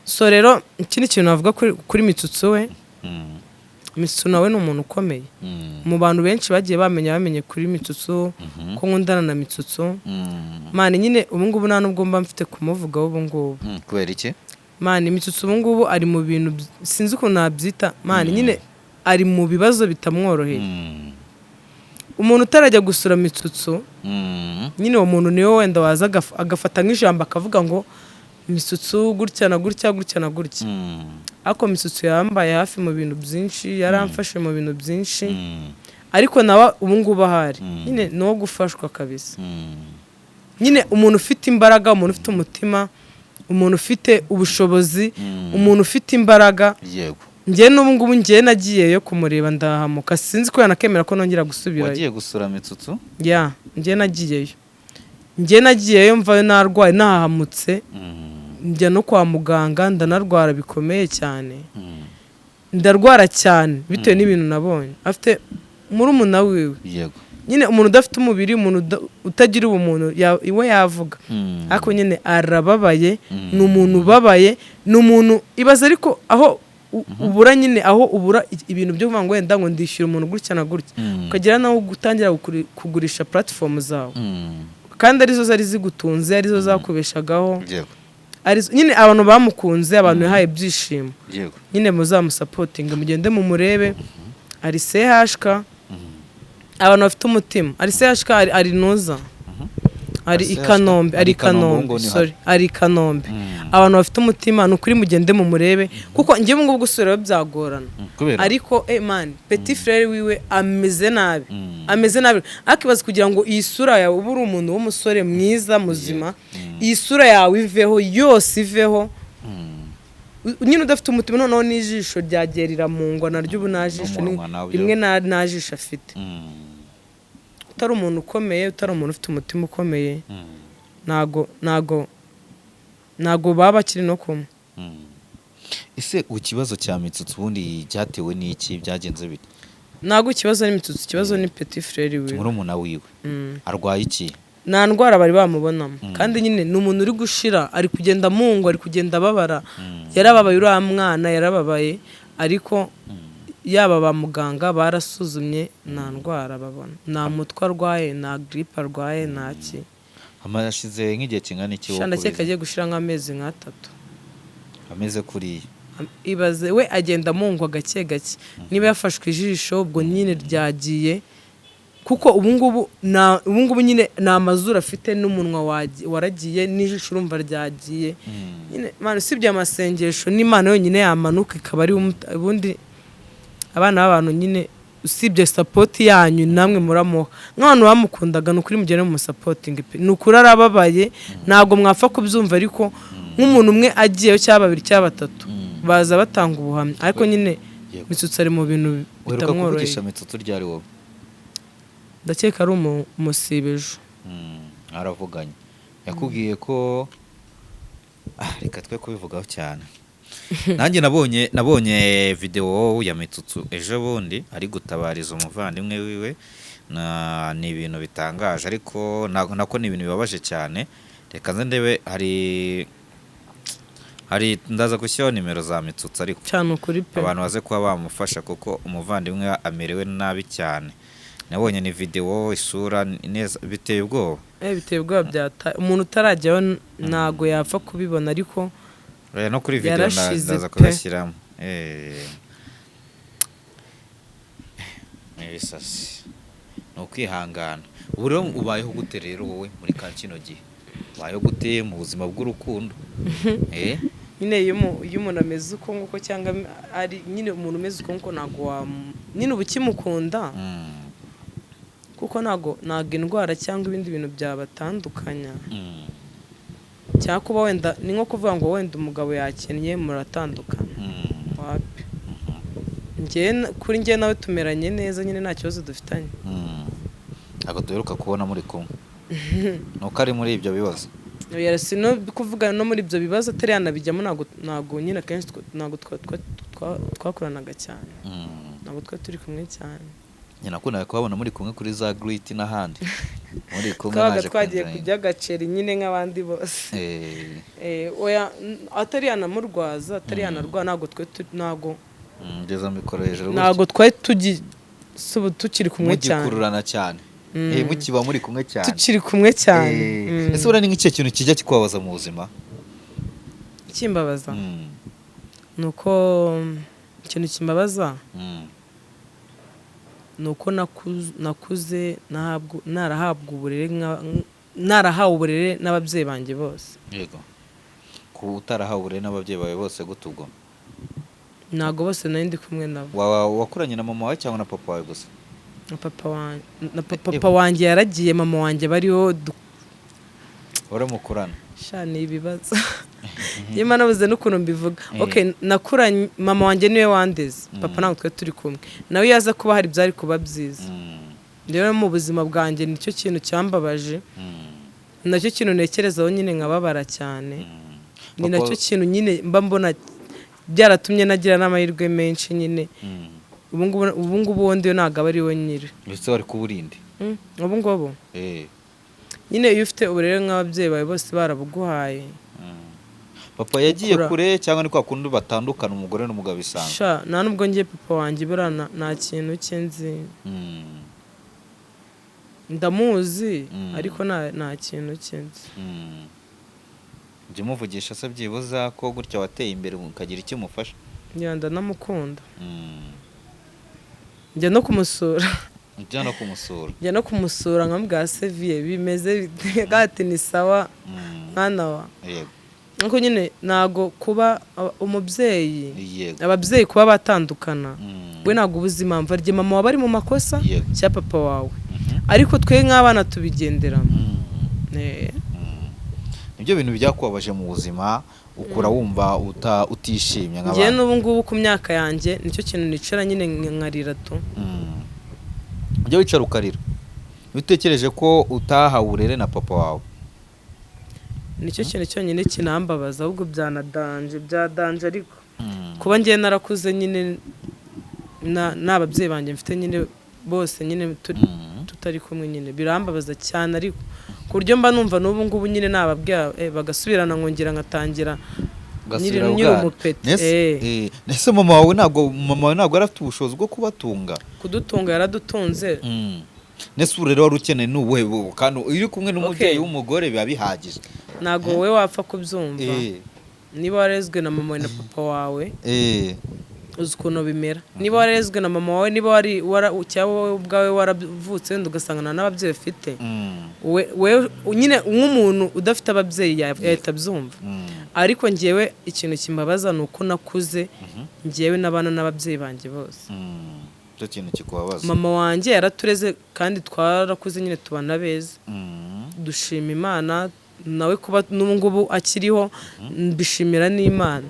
So rero ikindi kintu navuga kuri Mitsutsu we, Mitsutsu nawe ni umuntu ukomeye. Mu bantu benshi bagiye bamenya, bamenye kuri Mitsutsu ko nkundana na Mitsutsu. Man, nyine ubu ngubu nta nubwo mba mfite kumuvugaho ubu ngubu. Kubera iki? Man, Mitsutsu ubu ngubu ari mu bintu sinzi ukuntu nabyita, man, nyine ari mu bibazo bitamworoheye. Umuntu utarajya gusura Mitsutsu, nyine uwo muntu niwe wenda waza agafata nk'ijambo akavuga ngo Mitsutsu gutya na gutya, gutya na gutya. Ariko Mitsutsu yambaye hafi mu bintu byinshi, yaramfashe mu bintu byinshi. Ariko nawe ubu ngubu ahari nyine ni uwo gufashwa kabisa. Nyine umuntu ufite imbaraga, umuntu ufite umutima, umuntu ufite ubushobozi, umuntu ufite imbaraga. Njye n'ubu ngubu njye nagiyeyo kumureba ndahamuka, sinzi ko yanakemera ko nongera gusubirayo. Wagiye gusura Mitsutsu? Ya, njye nagiyeyo mvayo narwaye, nahahamutse, njya no kwa muganga, ndanarwara bikomeye cyane. Ndarwara cyane bitewe n'ibintu nabonye afite murumuna wiwe. Nyine umuntu udafite umubiri, umuntu utagira ubumuntu, iwe yavuga, ariko nyine arababaye. Ni umuntu ubabaye, ni umuntu ibaze, ariko aho ubura nyine, aho ubura ibintu byo kuvuga ngo wenda ngo ndishyura umuntu gutya na gutya, ukagera naho gutangira kugurisha platform zawe, kandi arizo zari zigutunze, arizo zakubeshagaho, arizo nyine abantu bamukunze, abantu yahaye ibyishimo. Nyine muzamusupportinga, mugende mumurebe, ari CHK, abantu bafite umutima, ari CHK, ari nuza, ari i CHK, Kanombe, ari ari i Kanombe, Kanombe. ngo ni Sorry, ari i Kanombe. Abantu bafite umutima, ni ukuri mugende mumurebe, kuko njyewe ngubu gusubirayo byagorana. Kubera? Ariko man, petit frère wiwe ameze nabi, ameze nabi. Ariko kugira ngo iyi sura yawe, ube uri umuntu w'umusore mwiza muzima, iyi sura yawe iveho yose, iveho. Nyine udafite umutima, noneho n'ijisho ryagiye riramungwa naryo, ubu nta jisho N'umunwa nabyo. rimwe nta jisho afite. Utari umuntu ukomeye, utari umuntu ufite umutima ukomeye, ntago baba bakiri no kumwe. Ese ikibazo cya Mitsutsu ubundi cyatewe n'iki? Byagenze bite? Ntago ikibazo ni Mitsutsu, ikibazo ni petit frère wiwe. Murumuna wiwe arwaye iki? Nta ndwara bari bamubonamo, kandi nyine ni umuntu uri gushira, ari kugenda amungwa, ari kugenda ababara. Yarababaye, uriya mwana yarababaye, ariko yaba ba muganga barasuzumye, nta ndwara babona, nta mutwe arwaye, nta giripe arwaye, nta ki. Amashize nk'igihe kingana iki wowe Sha, ndakeka kubizi? agiye gushira nk'amezi nk'atatu. Ameze kuriya? Ibaze, we agenda amungwa gake gake. Niba yafashwe ijisho, ubwo nyine ryagiye, kuko ubungubu nyine ni amazuru afite n'umunwa waragiye, n'ijisho urumva ryagiye nyine. Man, usibye amasengesho n'Imana yonyine yamanuka ikaba ari ubundi abana b'abantu nyine, usibye support yanyu namwe muramuha nk'abantu bamukundaga, ni ukuri mugende mumusupportinge pe. Ni ukuri arababaye, ntabwo mwapfa kubyumva, ariko nk'umuntu umwe agiyeyo cyangwa babiri cyangwa batatu baza batanga ubuhamya, ariko nyine Mitsutsu ari mu bintu Uheruka bitamworoheye. kuvugisha Mitsutsu ryari wowe? Ndakeka ari umusibejo. Aravuganye, yakubwiye ko reka twe kubivugaho cyane. Nanjye nabonye videwo ya Mitsutsu ejo bundi ari gutabariza umuvandimwe wiwe. Ni ibintu bitangaje, ariko nako ni ibintu bibabaje cyane. Reka nze ndebe, hari ndaza gushyiraho nimero za Mitsutsu, ariko Cyane, ukuri pe. abantu baze kuba bamufasha, kuko umuvandimwe we amerewe nabi cyane. Nabonye ni videwo, isura neza, biteye ubwoba. Biteye ubwoba byata umuntu utarajyayo ntago yapfa kubibona, ariko No kuri video yarashize ndaza pe. kugashyiramo. Ni ibisasi, ni ukwihangana. Ubu rero ubayeho gute rero wowe muri ka kino gihe? Ubayeho gute mu buzima bw'urukundo? Nyine iyo umuntu ameze uko nguko, cyangwa ari nyine umuntu umeze uko nguko, ntabwo wa nyine uba ukimukunda, kuko ntabwo indwara cyangwa ibindi bintu byabatandukanya, cyangwa kuba wenda ni nko kuvuga ngo wenda umugabo yakennye muratandukana. Wapi. Kuri njye nawe tumeranye neza nyine, nta kibazo dufitanye. Ntabwo duheruka kubona muri kumwe, nuko ari muri ibyo bibazo. Oya, si no kuvuga no muri ibyo bibazo atari yanabijyamo, ntabwo nyine akenshi ntabwo twakoranaga cyane, ntabwo twari turi kumwe cyane. Njye nakundaga kubabona muri kumwe kuri za giriti n'ahandi muri kumwe. Twabaga Naje twagiye kwinjira. kurya agaceri nyine nk'abandi bose. Oya, atari yanamurwaza, atari yanarwara, ntabwo twe ntabwo Ngeza mikoro hejuru gutya. ntabwo twari tugi si ubu tukiri kumwe cyane. Mugikururana cyane. Mukiba muri kumwe cyane. Tukiri kumwe cyane. Ese buriya ni nk'ikihe kintu kijya kikubabaza mu buzima? Kimbabaza ni uko ikintu kimbabaza ni uko nakuze narahabwa uburere narahawe uburere n'ababyeyi banjye bose. Yego, ku utarahawe uburere n'ababyeyi bawe bose gute ubwo? Ntabwo bose nari ndi kumwe nabo. Wakuranye na mama wawe cyangwa na papa wawe gusa? Na papa wanjye, na papa wanjye yaragiye, mama wanjye bariho Wari mukurana? Sha, ni ibibazo. Nyuma nabuze n'ukuntu mbivuga. Okay, nakuranye mama wanjye, niwe wandeze. Papa ntabwo twari turi kumwe nawe. Iyo aza kuba hari, byari kuba byiza. Rero mu buzima bwanjye nicyo kintu cyambabaje, nacyo kintu ntekerezaho nyine nkababara cyane. Ni nacyo kintu nyine mba mbona byaratumye nagira n'amahirwe menshi nyine. Ubu ngubu uwo ndiwe ntabwo aba ari we nyiri. Ndetse wari kuba urinde? Ubu ngubu nyine iyo ufite uburere nk'ababyeyi bawe bose barabuguhaye. Papa yagiye Ukura. kure, cyangwa ni kwa kundi batandukana, umugore n'umugabo bisanzwe? Sha, nta nubwo ngiye papa wanjye buriya nta kintu cye nzi. Ndamuzi, ariko nta kintu cye nzi. Jya umuvugisha se byibuza ko gutya wateye imbere, ukagira icyo umufasha. Njya ndanamukunda. Njya no kumusura. Ujya no kumusura? Njya no kumusura nkamubwira: "Seviye, bimeze bite?" Ati: "Ni sawa, mwana wa." Nuko nyine ntago kuba umubyeyi, ababyeyi kuba batandukana, we ntabwo uba uzi impamvu arya mama wawe ari mu makosa cyangwa papa wawe, ariko twe nk'abana tubigenderamo. Nibyo bintu byakubabaje mu buzima, ukura wumva utishimye Njyewe nk'abandi? n'ubu ngubu ku myaka yanjye nicyo kintu nicara nyine nkarira tu. Ujya wicara ukarira iyo utekereje ko utahawe uburere na papa wawe? Nicyo kintu cyonyine kinambabaza, ahubwo byanadanje byadanje, ariko kuba ngiye narakuze nyine n'ababyeyi banjye mfite nyine bose nyine tutari kumwe nyine birambabaza cyane, ariko ku buryo mba numva n'ubu ngubu nyine nababwira bagasubirana, nkongera nkatangira Ugasubira nyiri ubwana. umupeti. Nese mama wawe ntabwo yari afite ubushobozi bwo kubatunga? Kudutunga yaradutunze. Nese ubu rero wari ukeneye ni ubuhe kandi iyo uri kumwe n'umubyeyi w'umugore biba bihagije? Ntabwo wowe wapfa kubyumva. Niba warezwe na mama wawe na papa wawe, uzi ukuntu bimera. Niba warezwe na mama wawe, niba wari cyangwa wowe ubwawe waravutse wenda ugasanga nta n'ababyeyi ufite, we nyine nk'umuntu udafite ababyeyi yahita abyumva. Ariko ngewe ikintu kimbabaza ni uko nakuze ngewe n'abana n'ababyeyi banjye bose. Icyo kintu kikubabaza. Mama wanjye yaratureze kandi twarakuze nyine tubana beza. Dushima Imana nawe kuba n'ubu ngubu akiriho, mbishimira n'Imana.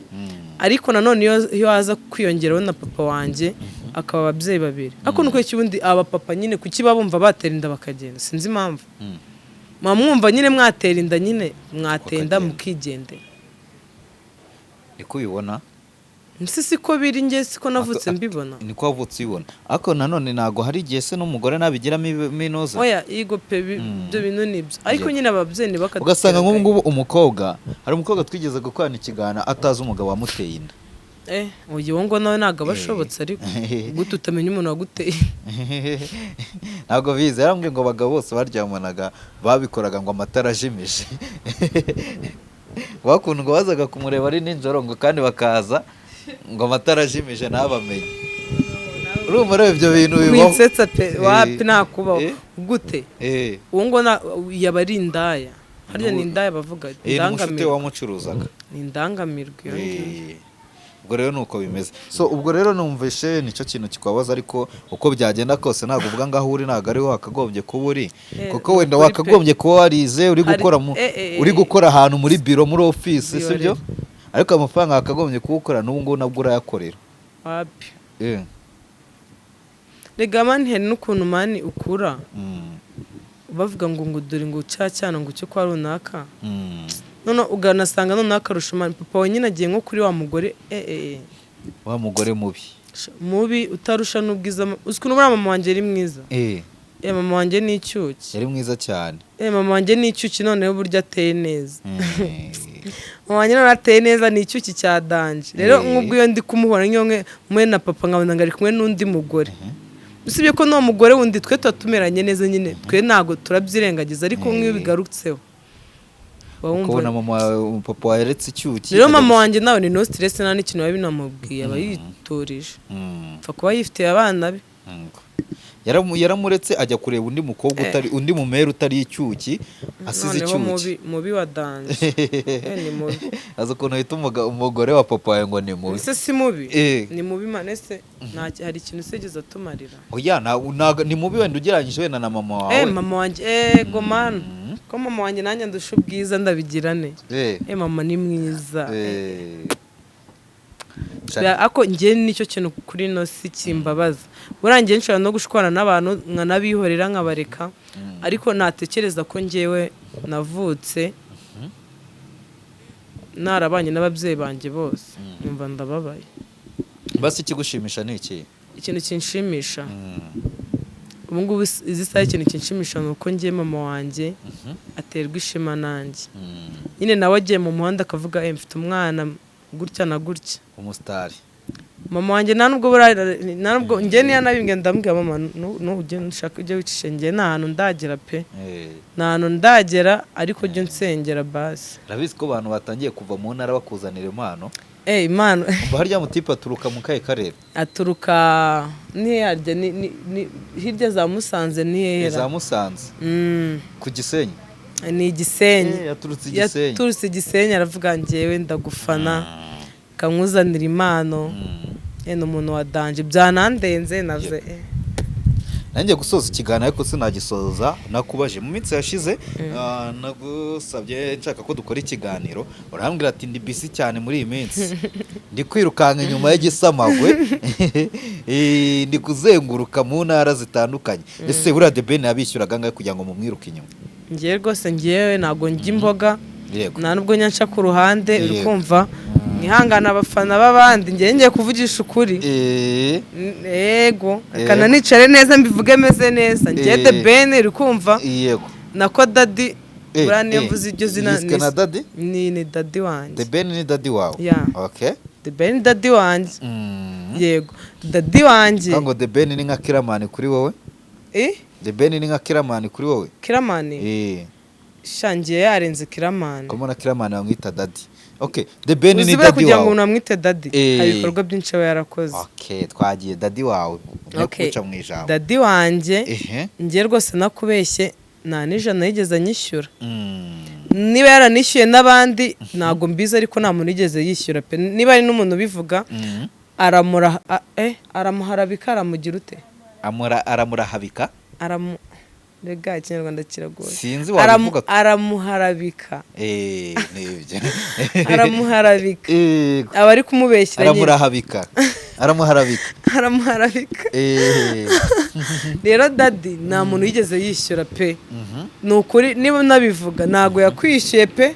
Ariko nanone iyo haza kwiyongeraho na papa wanjye, akaba ababyeyi babiri. Ariko nuko ubundi aba papa nyine kuki baba bumva batera inda bakagenda? Sinzi impamvu. Muba mwumva nyine mwatera inda, nyine mwatenda Bakagenda. mukigendera. Niko ubibona? Nsi siko biri, njye siko navutse mbibona. Niko wavutse ubibona, ariko nanone ntabwo hari igihe se n'umugore nabigiramo inoza. Oya, yego pe, ibyo bintu nibyo, ariko nyine ababyeyi ntibakadutera Ugasanga nk'ubu agahinda. ngubu umukobwa, hari umukobwa twigeze gukorana ikiganiro atazi umugabo wamuteye inda. Uyu ngo nawe ntabwo aba ashobotse, ariko gute utamenya umuntu waguteye? Ntabwo bize. Yarambwiye ngo abagabo bose baryamanaga babikoraga ngo amatara ajimije, bakuntu ngo bazaga kumureba ari nijoro, ngo kandi bakaza ngo amatara ajimije ntabamenye. Urumva rero ibyo bintu bibaho. Winsetsa pe. Wapi, nakubaho. Gute? Uwo ngo yaba ari indaya harya, ni indaya bavuga? Ni umushuti Indangamirwa. wamucuruzaga. Ni indangamirwa iyo ngiyo. Ubwo rero ni uko bimeze. So ubwo rero numvishe nicyo kintu kikubabaza, ariko uko byagenda kose ntabwo uvuga ngo aho uri ntabwo ariho wakagombye kuba uri, kuko Ni wenda ukuri pe. wakagombye kuba warize, uri gukora mu uri gukora ahantu muri biro, muri ofisi, Biro sibyo? rero. Ariko amafaranga wakagombye kuwukora n'ubu ngubu nabwo urayakorera. Wapi. Rega man, hari n'ukuntu man ukura bavuga ngo dore ngo cya cyana ngo cyo kwa runaka, none uganasanga noneho akarusha man papa we nyine agiye nko kuri wa mugore Wa mugore mubi. Mubi utarusha n'ubwiza. Uzi ukuntu buriya mama wanjye ari mwiza? Mama wanjye ni icyuki. Yari mwiza cyane. Mama wanjye ni icyuki, noneho uburyo ateye neza. Mama wanjye noneho ateye neza, ni icyuki cya danger rero. Nk'ubwo iyo ndi kumuhora nk'iyo mwe na papa nkabona ngo ari kumwe n'undi mugore, usibye ko n'uwo mugore wundi twe tuba tumeranye neza nyine, twe ntabwo turabyirengagiza, ariko nk'iyo bigarutseho uba wumva. Ukabona mama wawe, papa waretse icyuki. Rero mama wanjye nawe ni no stress, nta n'ikintu biba binamubwiye, aba yiturije, apfa kuba yifitiye abana be. Yaramuretse ajya kureba undi mukobwa utari undi mumere utari icyuki, asize Noneho icyuki. mubi mubi wa danger. Ni mubi. Azi ukuntu uhita umugore wa papa wawe ngo ni mubi. Ese si mubi? Ni mubi man. Ese hari ikintu usigeze atumarira? Oya, ni mubi wenda ugereranyije wenda na mama wawe. Mama wanjye, ego man. Ko mama wanjye nanjye ndusha ubwiza, ndabigira ne? Eh, mama ni mwiza. Ako njye nicyo kintu kuri ino si kimbabaza. Buriya njye nshobora no gushwana n'abantu nkanabihorera, nkabareka, ariko natekereza ko njyewe navutse narabanye n'ababyeyi banjye bose, numva ndababaye. Basi ikigushimisha ni iki? Ikintu kinshimisha ubu ngubu, izi saha, ikintu kinshimisha ni uko njye mama wanjye aterwa ishema nanjye. Nyine nawe agiye mu muhanda akavuga: "Eh, mfite umwana gutya na gutya." Umusitari. Mama wanjye nta nubwo buriya, nta nubwo njye niyo nabimbwiye, ndamubwira: "Mama, ujye ushaka ujye wicisha, njye nta hantu ndagera pe." Nta hantu ndagera, ariko ujye unsengera basi. Urabizi ko abantu batangiye kuva mu ntara bakuzanira impano? Eh, impano. Umva, harya mutipe aturuka mu kahe karere? Aturuka ni harya ni hirya za Musanze, ni hera. Za Musanze? Ku Gisenyi? Ni Igisenyi. Yaturutse Igisenyi. Yaturutse Igisenyi, aravuga: "Njyewe ndagufana, kamuzanira impano." Ni umuntu wa danger, byanandenze navuze eh. Nanjye gusoza ikiganiro, ariko sinagisoza nakubaje. Mu minsi yashize nagusabye nshaka ko dukora ikiganiro, urambwira ati: "Ndi busy cyane muri iyi minsi, ndi kwirukanka inyuma y'igisamagwe, ndi kuzenguruka mu ntara zitandukanye." Ese buriya The Ben yabishyuraga angahe kugira ngo mumwiruke inyuma? Ngewe rwose, ngewe ntabwo njya imboga. Nta nubwo nyanca ku ruhande, uri kumva, mwihangane abafana b'abandi, ngewe ngiye kuvugisha ukuri. Yego, reka nanicare neza mbivuge meze neza. Ngewe The Ben, uri kumva, nako Daddy. Buriya niyo mvuze iryo zina. Yiswe na Daddy? Ni Daddy wanjye. The Ben ni Daddy wawe? Yeah. Okay. The Ben ni Daddy wanjye. Yego, Daddy wanjye. Ngo The Ben ni nka Killaman kuri wowe? Eh? The Ben ni nka Killaman kuri wowe? Killaman? Shangiye yarenze Killaman. Ko mbona Killaman bamwita Daddy. Okay, The Ben ni Uzi buriya Daddy kugira ngo wawe. umuntu amwite Daddy, hari ibikorwa byinshi aba yarakoze. Okay, twagiye, Daddy wawe. Ugiye kuguca mu ijambo. Daddy wanjye, njye rwose nakubeshye, nta n'ijana yigeze anyishyura. Niba yaranishyuye n'abandi ntabwo mbizi, ariko nta muntu yigeze yishyura pe. Niba ari n'umuntu ubivuga, aramura aramuharabika, aramugira ute? Amura, aramurahabika. Aramu, rega ikinyarwanda kiragoye. Sinzi wabivuga. Aramuharabika. Eh, nibyo. Aramuharabika, aba ari kumubeshyira nyine. Aramurahabika, aramuharabika. Aramuharabika. Rero Daddy nta muntu yigeze yishyura pe. Ni ukuri, niba unabivuga ntabwo yakwishyuye pe,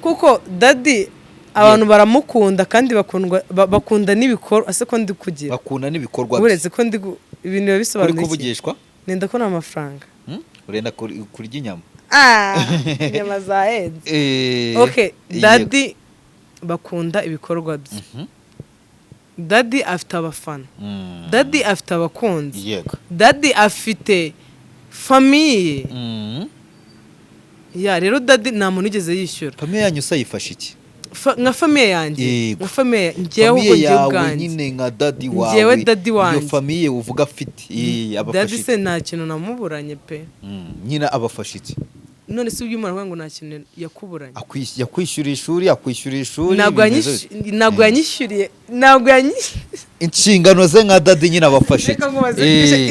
kuko Daddy abantu baramukunda kandi bakundwa, bakunda n'ibikorwa ase ko ndi kugira. Bakunda n'ibikorwa bye. Uretse ko ndi ibintu biba Uri bisobanuye iki? kuvugishwa. Nenda ko ni amafaranga. Urenda kurya inyama. Ah, inyama zahenze. Okay. Daddy bakunda ibikorwa bye. Daddy afite abafana. Daddy afite abakunzi. Daddy afite famille. Ya, rero Daddy nta muntu ugeze yishyura. Famille yanyu se yifashe iki? Nka famille yanjye? Yego. Nka famille njyewe ubwo Famille njyewe yawe ubwanjye. nyine, nka Daddy wawe. Njyewe Daddy wanjye. Iyo famille uvuga afite, abafashe Daddy iki? se nta kintu namuburanye pe. Nyine abafashe iki? None se ubwo umuntu avuga ngo nta kintu yakuburanye? Yakwishyura ishuri, akwishyura ishuri. Ntabwo Bimeze bite? ntabwo yanyishyuriye, ntabwo yanyishyuriye. Inshingano ze nka Daddy nyine abafashe iki? Reka nkubaze,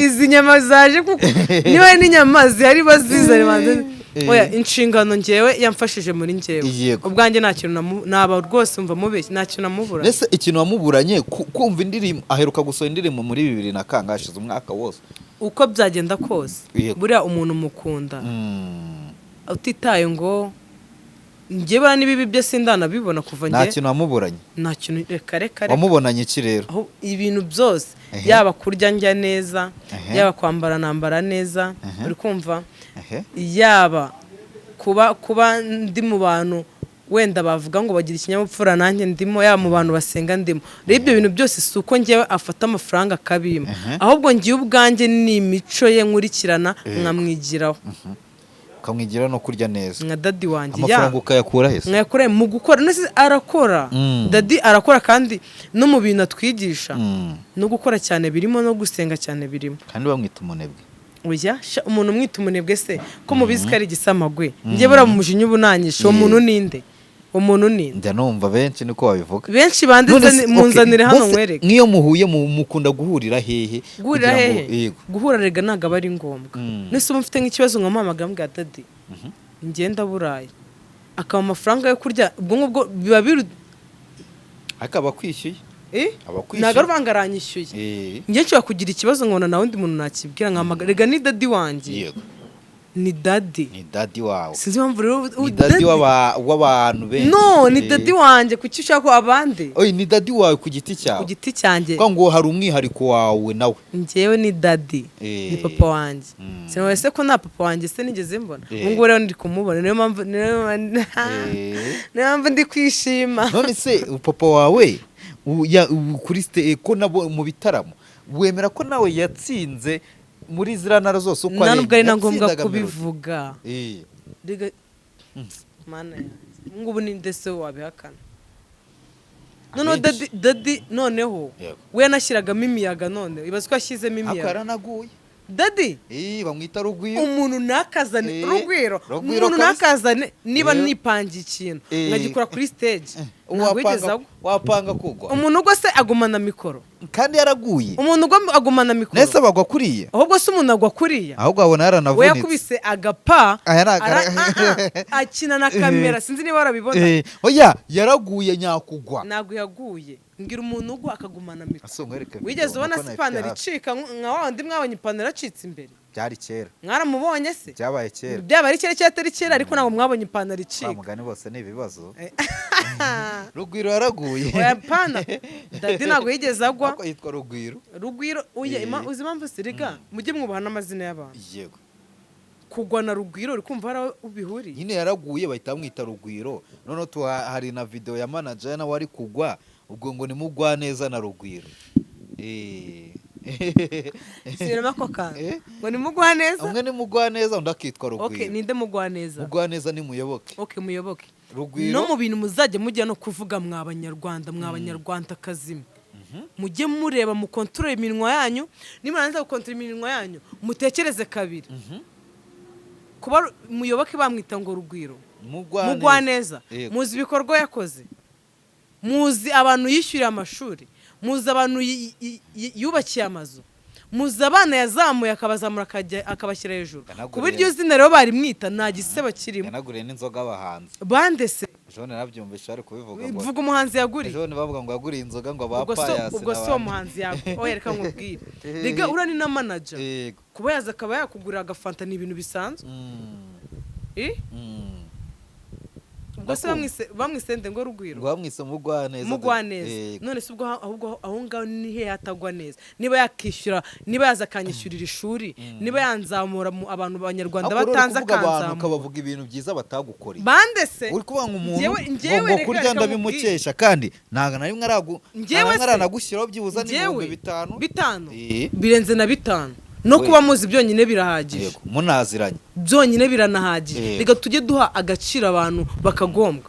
izi nyama zaje, kuko niba ari n'inyama zihari bazizane banze. Oya, inshingano njyewe yamfashije muri njyewe ubwanjye, nta kintu naba rwose mva mubeshye, nta kintu namuburanye. Mbese ikintu wamuburanye, kumva indirimbo, aheruka gusohora indirimbo muri bibiri na kangahe, hashize umwaka wose. Uko byagenda kose, buriya umuntu mukunda utitaye ngo njye buriya n'ibibi bye sindanabibona kuva Nta njye kintu wamuburanye? Nta kintu, reka reka reka. Wamubonanye iki rero? Aho ibintu byose, yaba kurya ndya neza, yaba kwambara nambara neza, uri kumva, yaba kuba ndi mu bantu wenda bavuga ngo bagira ikinyabupfura, nanjye ndimo, yaba mu bantu basenga ndimo. Rero ibyo bintu byose si uko njyewe afata amafaranga akabimpa, ahubwo ngiye ubwanjye ni imico ye nkurikirana, nkamwigiraho. Ukamwigira no kurya neza. Nka Daddy wanjye ya. Amafaranga ukayakura he se? Mwayakora mu gukora. None se arakora? Daddy arakora, kandi no mu bintu atwigisha, no gukora cyane birimo, no gusenga cyane birimo. Kandi bamwita umunebwe. Oya sha, umuntu umwita umunebwe se ko mubizi ko ari igisamagwe? Njye buriya mu mujinya uba unanyishe, uwo muntu ninde? Umuntu ni Njya numva benshi niko babivuga. Benshi banditse. None se, Munzanire okay, hano bose nkwereke. Nk'iyo muhuye mukunda guhurira hehe? Guhurira Kugira ngo- hehe? Yego. Guhura rega ntabwo aba ari ngombwa. Nese uba mfite nk'ikibazo nkamuhamagara, mbwira: "Daddy, ngenda burayi," akaba amafaranga yo kurya, ubwo ngubwo biba biru Ariko aba akwishyuye. Eh? Aba akwishyuye. Ntabwo ari ubanga, aranyishyuye. Njye nshobora kugira ikibazo nkabona nta wundi muntu nakibwira, nkahamagara. Rega ni daddy wanjye. Ni daddy. Ni daddy wawe. Sinzi impamvu rero Ni daddy w'abantu benshi. No, ni daddy wanjye. Kuki ushaka ko abandi? Oye, ni daddy wawe ku giti Ku cyawe. giti cyanjye. Kuko ngo hari umwihariko wawe nawe. Njyewe ni daddy. Ni papa wanjye. Sinabona se ko nta papa wanjye se nigeze mbona? Ubu ngubu rero ndi kumubona, niyo mpamvu ndi kwishima. None se papa wawe kuri ko nabo mu bitaramo wemera ko nawe yatsinze muri ziriya ntara zose uko Nta ari nubwo ari na ngombwa yatsindaga Melody. kubivuga. Rega mana yanjye, ubu ngubu ni nde se wabihakana noneho? Abenshi. Daddy noneho we yanashyiragamo imiyaga, none ibaze ko yashyizemo Ariko imiyaga. yaranaguye. Daddy? Bamwita Rugwiro. Umuntu ntakazane Rugwiro. Rugwiro Umuntu kabisa. ntakazane niba nipangiye ikintu nkagikora kuri stage, ntabwo wigeze Wapanga agwa. Wapanga kugwa. Umuntu ugwa se agumana mikoro? Kandi yaraguye. Umuntu ugwa agumana mikoro? Nese bagwa kuriya? Ahubwo se umuntu agwa kuriya? Ahubwo wabona We yaranavunitse. yakubise agapa. Aya ni akina na kamera, sinzi niba warabibona. Oya, yaraguye nyakugwa. Ntabwo yaguye. Mbwira umuntu ugwa akagumana mikoro. Ase nkwereke video, Wigeze ubona nuko se nayifite ipantaro hafi. icika nka wa wundi mwabonye ipantaro acitse imbere? Byari kera. Mwaramubonye se? Byabaye kera. Byaba ari kera cyangwa atari kera, ariko ntabwo mwabonye ipantaro Wa icika. mugani bose ni ibibazo. Rugwiro yaraguye. Oya pana, daddy ntabwo yigeze agwa. Ariko yitwa Rugwiro. Rugwiro, oya. Uzi impamvu se? Rega mujye mwubaha n'amazina y'abantu. Kugwa na Rugwiro, uri kumva hari aho bihuriye? Nyine yaraguye bahita bamwita Rugwiro. Noneho hari na video ya manager nawe ari kugwa, ubwo ngo ni Mugwaneza na Rugwiro. Subiramo ako kantu. Ngo ni Mugwaneza? Umwe ni Mugwaneza, undi akitwa Okay. Rugwiro. Ninde Mugwaneza? Mugwaneza ni Muyoboke. Okay, Muyoboke. Rugwiro. No mu bintu muzajya mujya no kuvuga, mwa Banyarwanda, mwa Banyarwandakazi mwe, mujye mureba mukontorore iminwa yanyu. Nimurangiza gukontorora iminwa yanyu, mutekereze kabiri. Kuba Muyoboke bamwita ngo Rugwiro, Mugwaneza. Mugwaneza, muzi ibikorwa yakoze, muzi abantu yishyuriye amashuri, muzi abantu yubakiye amazu, muzi abana yazamuye akabazamura akabashyira hejuru. Yanaguriye- Ku buryo izina rero barimwita nta gisebo kirimo. Yanaguriye n'inzoga abahanzi. Bande se? Ejo bundi narabyumvise bari kubivuga ngo Vuga umuhanzi yaguriye. Ejo bundi bavuga ngo yaguriye inzoga ngo aba Ubwo se Payasi ubwo se uwo n'abandi. muhanzi yago, oya, reka nkubwire, rega uriya ni na manager. Kuba yaza akaba yakugurira agafanta ni ibintu bisanzwe. Eh? Ubwo se Ndakumva. bamwise nde ngo Rugwiro? Ngo bamwise Mugwaneza. Mugwaneza. None se ubwo ahubwo aho ngaho ni he hatagwa neza? Niba yakishyura, niba yaza akanyishyurira ishuri, niba yanzamura mu abantu Abanyarwanda Ariko rero uri batanze kuvuga abantu akanzamura. ukabavuga ibintu byiza batagukoreye. Bande se? Uri kuvuga ngo umuntu Njyewe ngo reka kurya reka ndabimukesha, kandi ntabwo na rimwe aragu Njyewe nta na rimwe se? aranagushyiraho byibuze Njyewe n'5,000. 5 Eh. birenze na 5. No We. kuba muzi byonyine birahagije. Yego, munaziranye. Byonyine biranahagije. Reka tujye duha agaciro abantu bakagombwa.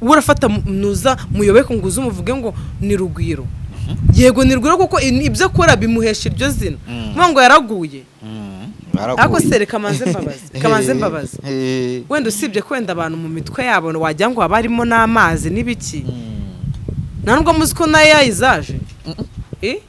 Uba urafata nuza Muyoboke ngo uze umuvuge ngo ni Rugwiro. Yego, ni Rugwiro kuko ibyo akora bimuhesha iryo zina. Kuvuga ngo yaraguye, ariko se reka manze mbabaze, reka manze mbabaze. Wenda usibye ko wenda abantu mu mitwe yabo wagira ngo haba harimo n'amazi n'ibiki, nta nubwo muzi ko nayo yayizaje. Eh?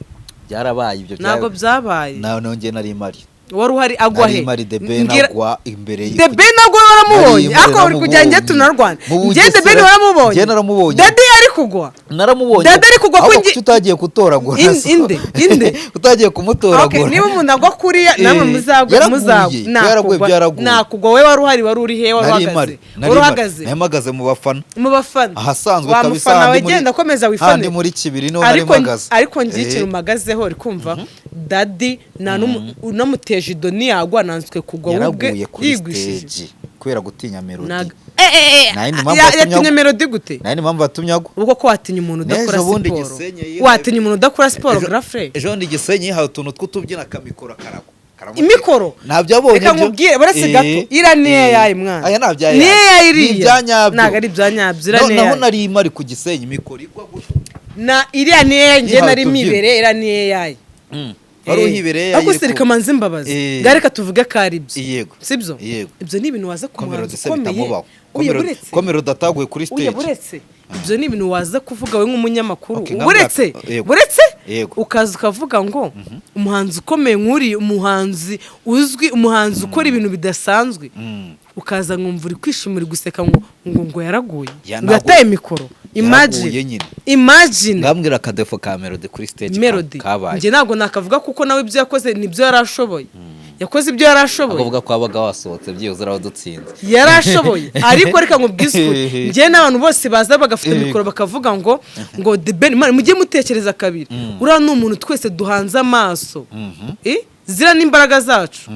Byarabaye ibyo. Ntabwo byabaye. Nawe nongeye nari mari. Wari uhari agwa Nari he? mari. The Ben Mbwira- agwa imbere ye. The Ben nabwo waramubonye? Nari Ariko uri kugira ngo njye naramubonye. tunarwane. Mu Njye The Ben Bugesera- waramubonye? Njye naramubonye. Daddy ari kugwa? Naramubonye. Daddy ari kugwa Ahubwo ko kuki utagiye kutoragura? Inde? Inde? Utagiye kumutoragura. Okay, niba umuntu agwa kuriya namwe muzagwe. Yaraguye, Muzagwe. yaraguye, Nakugwa byaraguye. nakugwa. Wowe wari uhari? Wari uri he? Wari Nari uhagaze? mari. Wari Nari mari. uhagaze? Nari mpagaze mu bafana. Mu bafana? Ahasanzwe Wa kabisa, mufana handi we, muri- genda komeza handi wifanire. muri kibiri niho nari Ariko mpagaze. ariko ngiye ikintu mpagazeho, uri kumva, Daddy nta unamuteje ido ntiyagwa, nanzwe kugwa we ubwe Yaraguye kuri yigwishije. stage kubera gutinya Melody. Eh, Nta yindi mpamvu yatumye yatinye agwa. Melody gute? Nta yindi mpamvu yatumye agwa. Ubwo ko watinya umuntu udakora N'ejo bundi siporo? Gisenyi yihaye- Watinya umuntu udakora siporo, grafre? Ejo bundi Gisenyi yihaye utuntu tw'utubyina, akamikoro karagwa. Karamutera. Imikoro? Ntabyo abonye Reka byo. nkubwire, baretse gato, iriya ni AI, mwana. Aya ntabyo AI. Ni AI Ni iriya. ibya nyabyo. Ntabwo ari ibya nyabyo, iriya No, ni naho AI. nari mari ku Gisenyi, imikoro igwa gutya. Na iriya ni AI, njye Yihaye nari utubyino. mibereye, iriya ni AI. Wari uhibereye Ariko AI se reka manze mbabaze. Ngaho reka tuvuge ko ari ibyo. Yego. Sibyo? Yego. Ibyo ni ibintu waza ku Ko muhanzi Melody se ukomeye. bitamubaho. Oya, buretse. Ko Melody ataguye kuri Oya, stage. Buretse, ibyo ni ibintu waza kuvuga we nk'umunyamakuru. Okay, nka Buretse, yego. buretse, ukaza ukavuga ngo umuhanzi ukomeye nk'uriya, umuhanzi uzwi, umuhanzi ukora ibintu bidasanzwe, ukaza nkumva uri kwishima, uri guseka ngo yaraguye, Ya, ngo yataye mikoro. Yaraguye Imagine. nyine. Imagine. Ngambwira akadéfaut ka Melody kuri stage Melody, kabaye. Njye ntabwo nakavuga kuko nawe ibyo yakoze nibyo yari ashoboye, yakoze ibyo yari ashoboye. Akavuga ko wabaga wasohotse, byibuze uradutsinze. Yari ashoboye, ariko reka nkubwize ukuri, njyewe n'abantu bose baza bagafata mikoro bakavuga ngo The Ben, man, mujye mutekereza kabiri. Uriya ni umuntu twese duhanze amaso. Ziriya ni imbaraga zacu.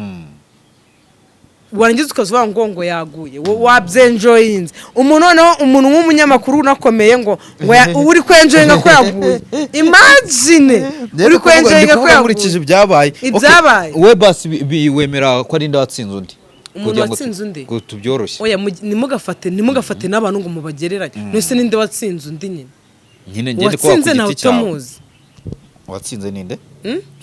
Warangiza ukazuvuga ngo yaguye, wabyenjoyinze. Umuntu noneho, umuntu nk'umunyamakuru unakomeye, ngo uri kwenjoyinga ko yaguye. Imagine, uri kwenjoyinga ko Nkurikije yaguye. ibyabaye. Ibyabaye. Okay, we basi wemera ko ari nde watsinze undi? Umuntu Kugira ngo watsinze undi? Ngo tubyoroshye. Oya, ntimugafate n'abantu ngo mubagereranye. None ninde watsinze undi nyine? Nyine ngende kuba ku Uwatsinze ntawe giti cyawe. utamuzi. Watsinze ninde?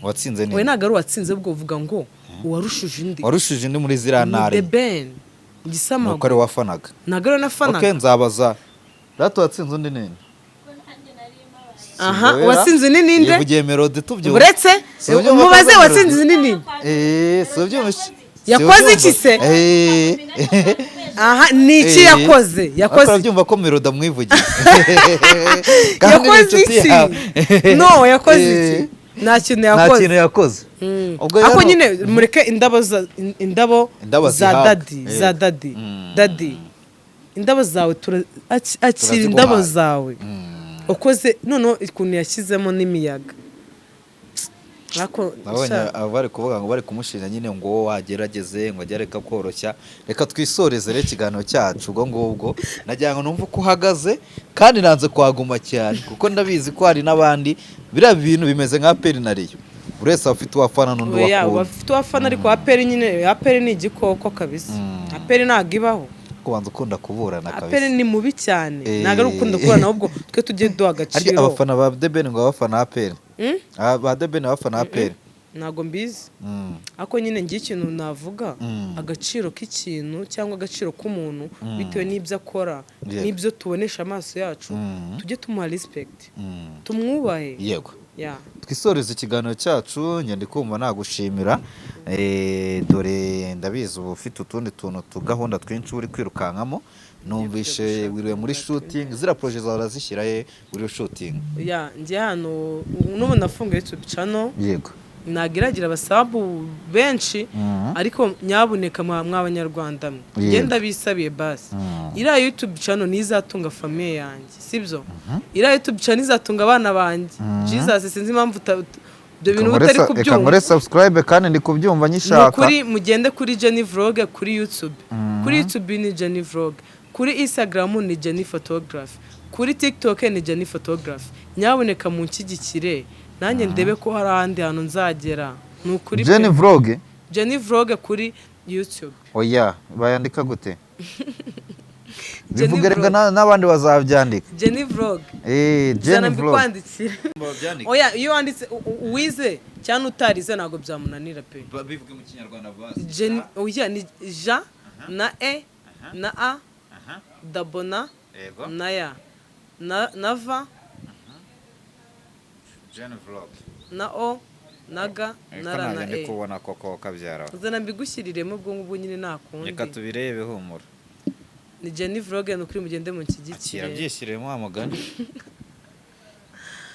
Watsinze We ninde? ntabwo ari uwatsinze, ubwo uvuga ngo uwarushije undi. Warushije undi muri ziriya Ni ntara The enye. Ben. Nuko Igisamagwe. ari wafanaga. Ntabwo ari nafanaga. Okay, nzabaza rata watsinze undi ninde. Aha. Singoera. Uwatsinze undi ninde? Yivugiye Melody, tubyumva. Uretse Si ubyumva ko mubaze ari watsinze Melody? undi ninde. Si ubyumva? Si Yakoze iki ubyumva? se? Aha, ni iki yakoze? Yakoze Urabyumva ko Melody amwivugiye. Kandi ni Yakoze inshuti iki? yawe. No, yakoze iki? Nta kintu Nta yakoze. kintu yakoze. Ubwo Ariko rero nyine mureke indabo za indabo Indabo za zihabwa. Daddy, za Daddy. Daddy, indabo zawe akira. Turaziguhaye. Indabo zawe ukoze. Noneho ukuntu yashyizemo n'imiyaga. Ariko Nabonye sha, bari kuvuga ngo bari kumushinja nyine ngo wowe wagerageze, ngo ajye areka koroshya. Reka twisoreze rero ikiganiro cyacu. Ubwo ngubwo nagira ngo numve uko uhagaze, kandi nanze kuhaguma cyane kuko ndabizi ko hari n'abandi. Biriya bintu bimeze nka APR na Rayon, buri wese aba afite uwafana n'undi Oya, wakunda. bafite uwafana, ariko APR nyine, APR ni igikoko kabisa. APR ntabwo ibaho. Kubanza ukunda kuburana APR kabisa. ni mubi cyane. Ntabwo ari ukunda kuburana, ahubwo twe tujye duha Harya agaciro. abafana ba The Ben ngo abafana APR? Mm? Ba The Ben abafana APR? Ntabwo mbizi, ariko nyine ngiye ikintu navuga, agaciro k'ikintu cyangwa agaciro k'umuntu bitewe n'ibyo akora n'ibyo tubonesha amaso yacu, tujye tumuha respect, tumwubahe. Yeah. Twisoreze ikiganiro cyacu. Ngenda kumva nagushimira. Dore ndabizi uba ufite utundi tuntu tugahunda twinshi uri kwirukankamo. Numvishe wiriwe muri shooting. Ziriya projet zawe urazishyira he uri shooting? Yeah, njye hano n'ubu nafunguye YouTube channel. Ntabwo abasub benshi, ariko nyabuneka mw'abanyarwanda mwe, ngenda bisabiye basi, iriya YouTube channel niyo izatunga famille yanjye, sibyo? Iriya YouTube channel izatunga abana banjye. Jesus, sinzi impamvu ibyo bintu utari Reka nkore kubyumva. subscribe kandi ndi kubyumva Ni nyishaka. ukuri, mugende kuri Jenny Vlog kuri YouTube. Kuri YouTube ni Jenny Vlog, kuri Instagram ni Jenny Photography, kuri TikTok ni Jenny Photography. Nyabuneka munshyigikire nanjye ndebe ko hari ahandi hantu nzagera, ni ukuri pe. Jenny Vlog. Jenny Vlog kuri YouTube. Oya, bayandika gute? Jenny Bivuge reka Vlog. n'abandi bazabyandika. Jenny Vlog. Jenny Zana Vlog. mbikwandikire. Oya, iyo wanditse uwize cyangwa utarize ntabwo byamunanira pe. Bivuge mu Kinyarwanda basi. Jenny, oya, ni J na E na A dabo na na ya na V Jenny Vlog. Na O na G na R na Ndi E. kubona koko kabyara. Zana mbigushyiriremo ubwo ngubwo nyine, nakundi. Reka tubirebe, humura. Ni Jenny Vlog, ni ukuri mugende Akira. munshyigikire. Byishyiremo amagani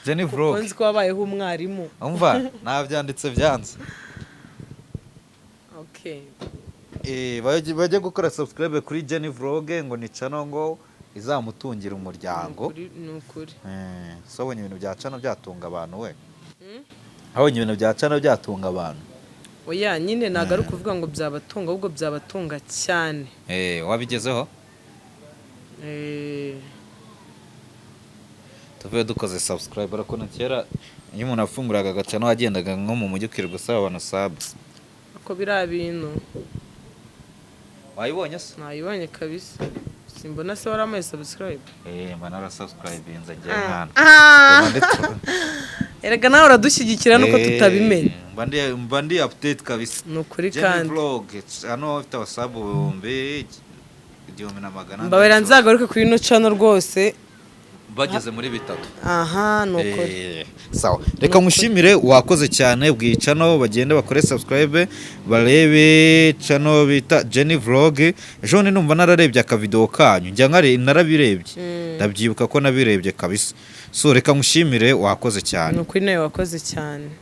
Jenny Kuko Vlog. nzi ko wabayeho umwarimu. Umva, nabyanditse byanze. Okay. Bajye gukora subscribe kuri Jenny Vlog, ngo ni channel ngo izamutungira umuryango. Ni ukuri. So abonye ibintu bya channel byatunga abantu we? Abonye ibintu bya channel byatunga abantu? Oya nyine, ntabwo ari ukuvuga ngo byabatunga, ahubwo byabatunga cyane. Wabigezeho? Tuvuye dukoze subscribe. Urakunda kera iyo umuntu afunguraga agachannel wagendaga nko mu mujyi ukirirwa usaba abantu sub. Ako biriya bintu. Wayibonye se? Nayibonye kabisa. Simbona se waramaye subscribe? Mba narasubscribinze njye mwana. Erega nawe uradushyigikira nuko tutabimenya. Mba ndi update kabisa. Ni ukuri Jenny kandi. Vlog hano ifite abasub ibihumbi 1400. Mbabera nzagaruke kuri ino channel rwose. Bageze muri 3. Aha, ni ukuri. Sawa, reka nkushimire, wakoze cyane. Bwiye channel bagende bakore subscribe, barebe channel bita Jenny Vlog. Ejo bundi numva nararebye akavideo kanyu, njya nkare narabirebye, ndabyibuka ko nabirebye kabisa. So reka nkushimire, wakoze cyane. Ni ukuri, nawe wakoze cyane.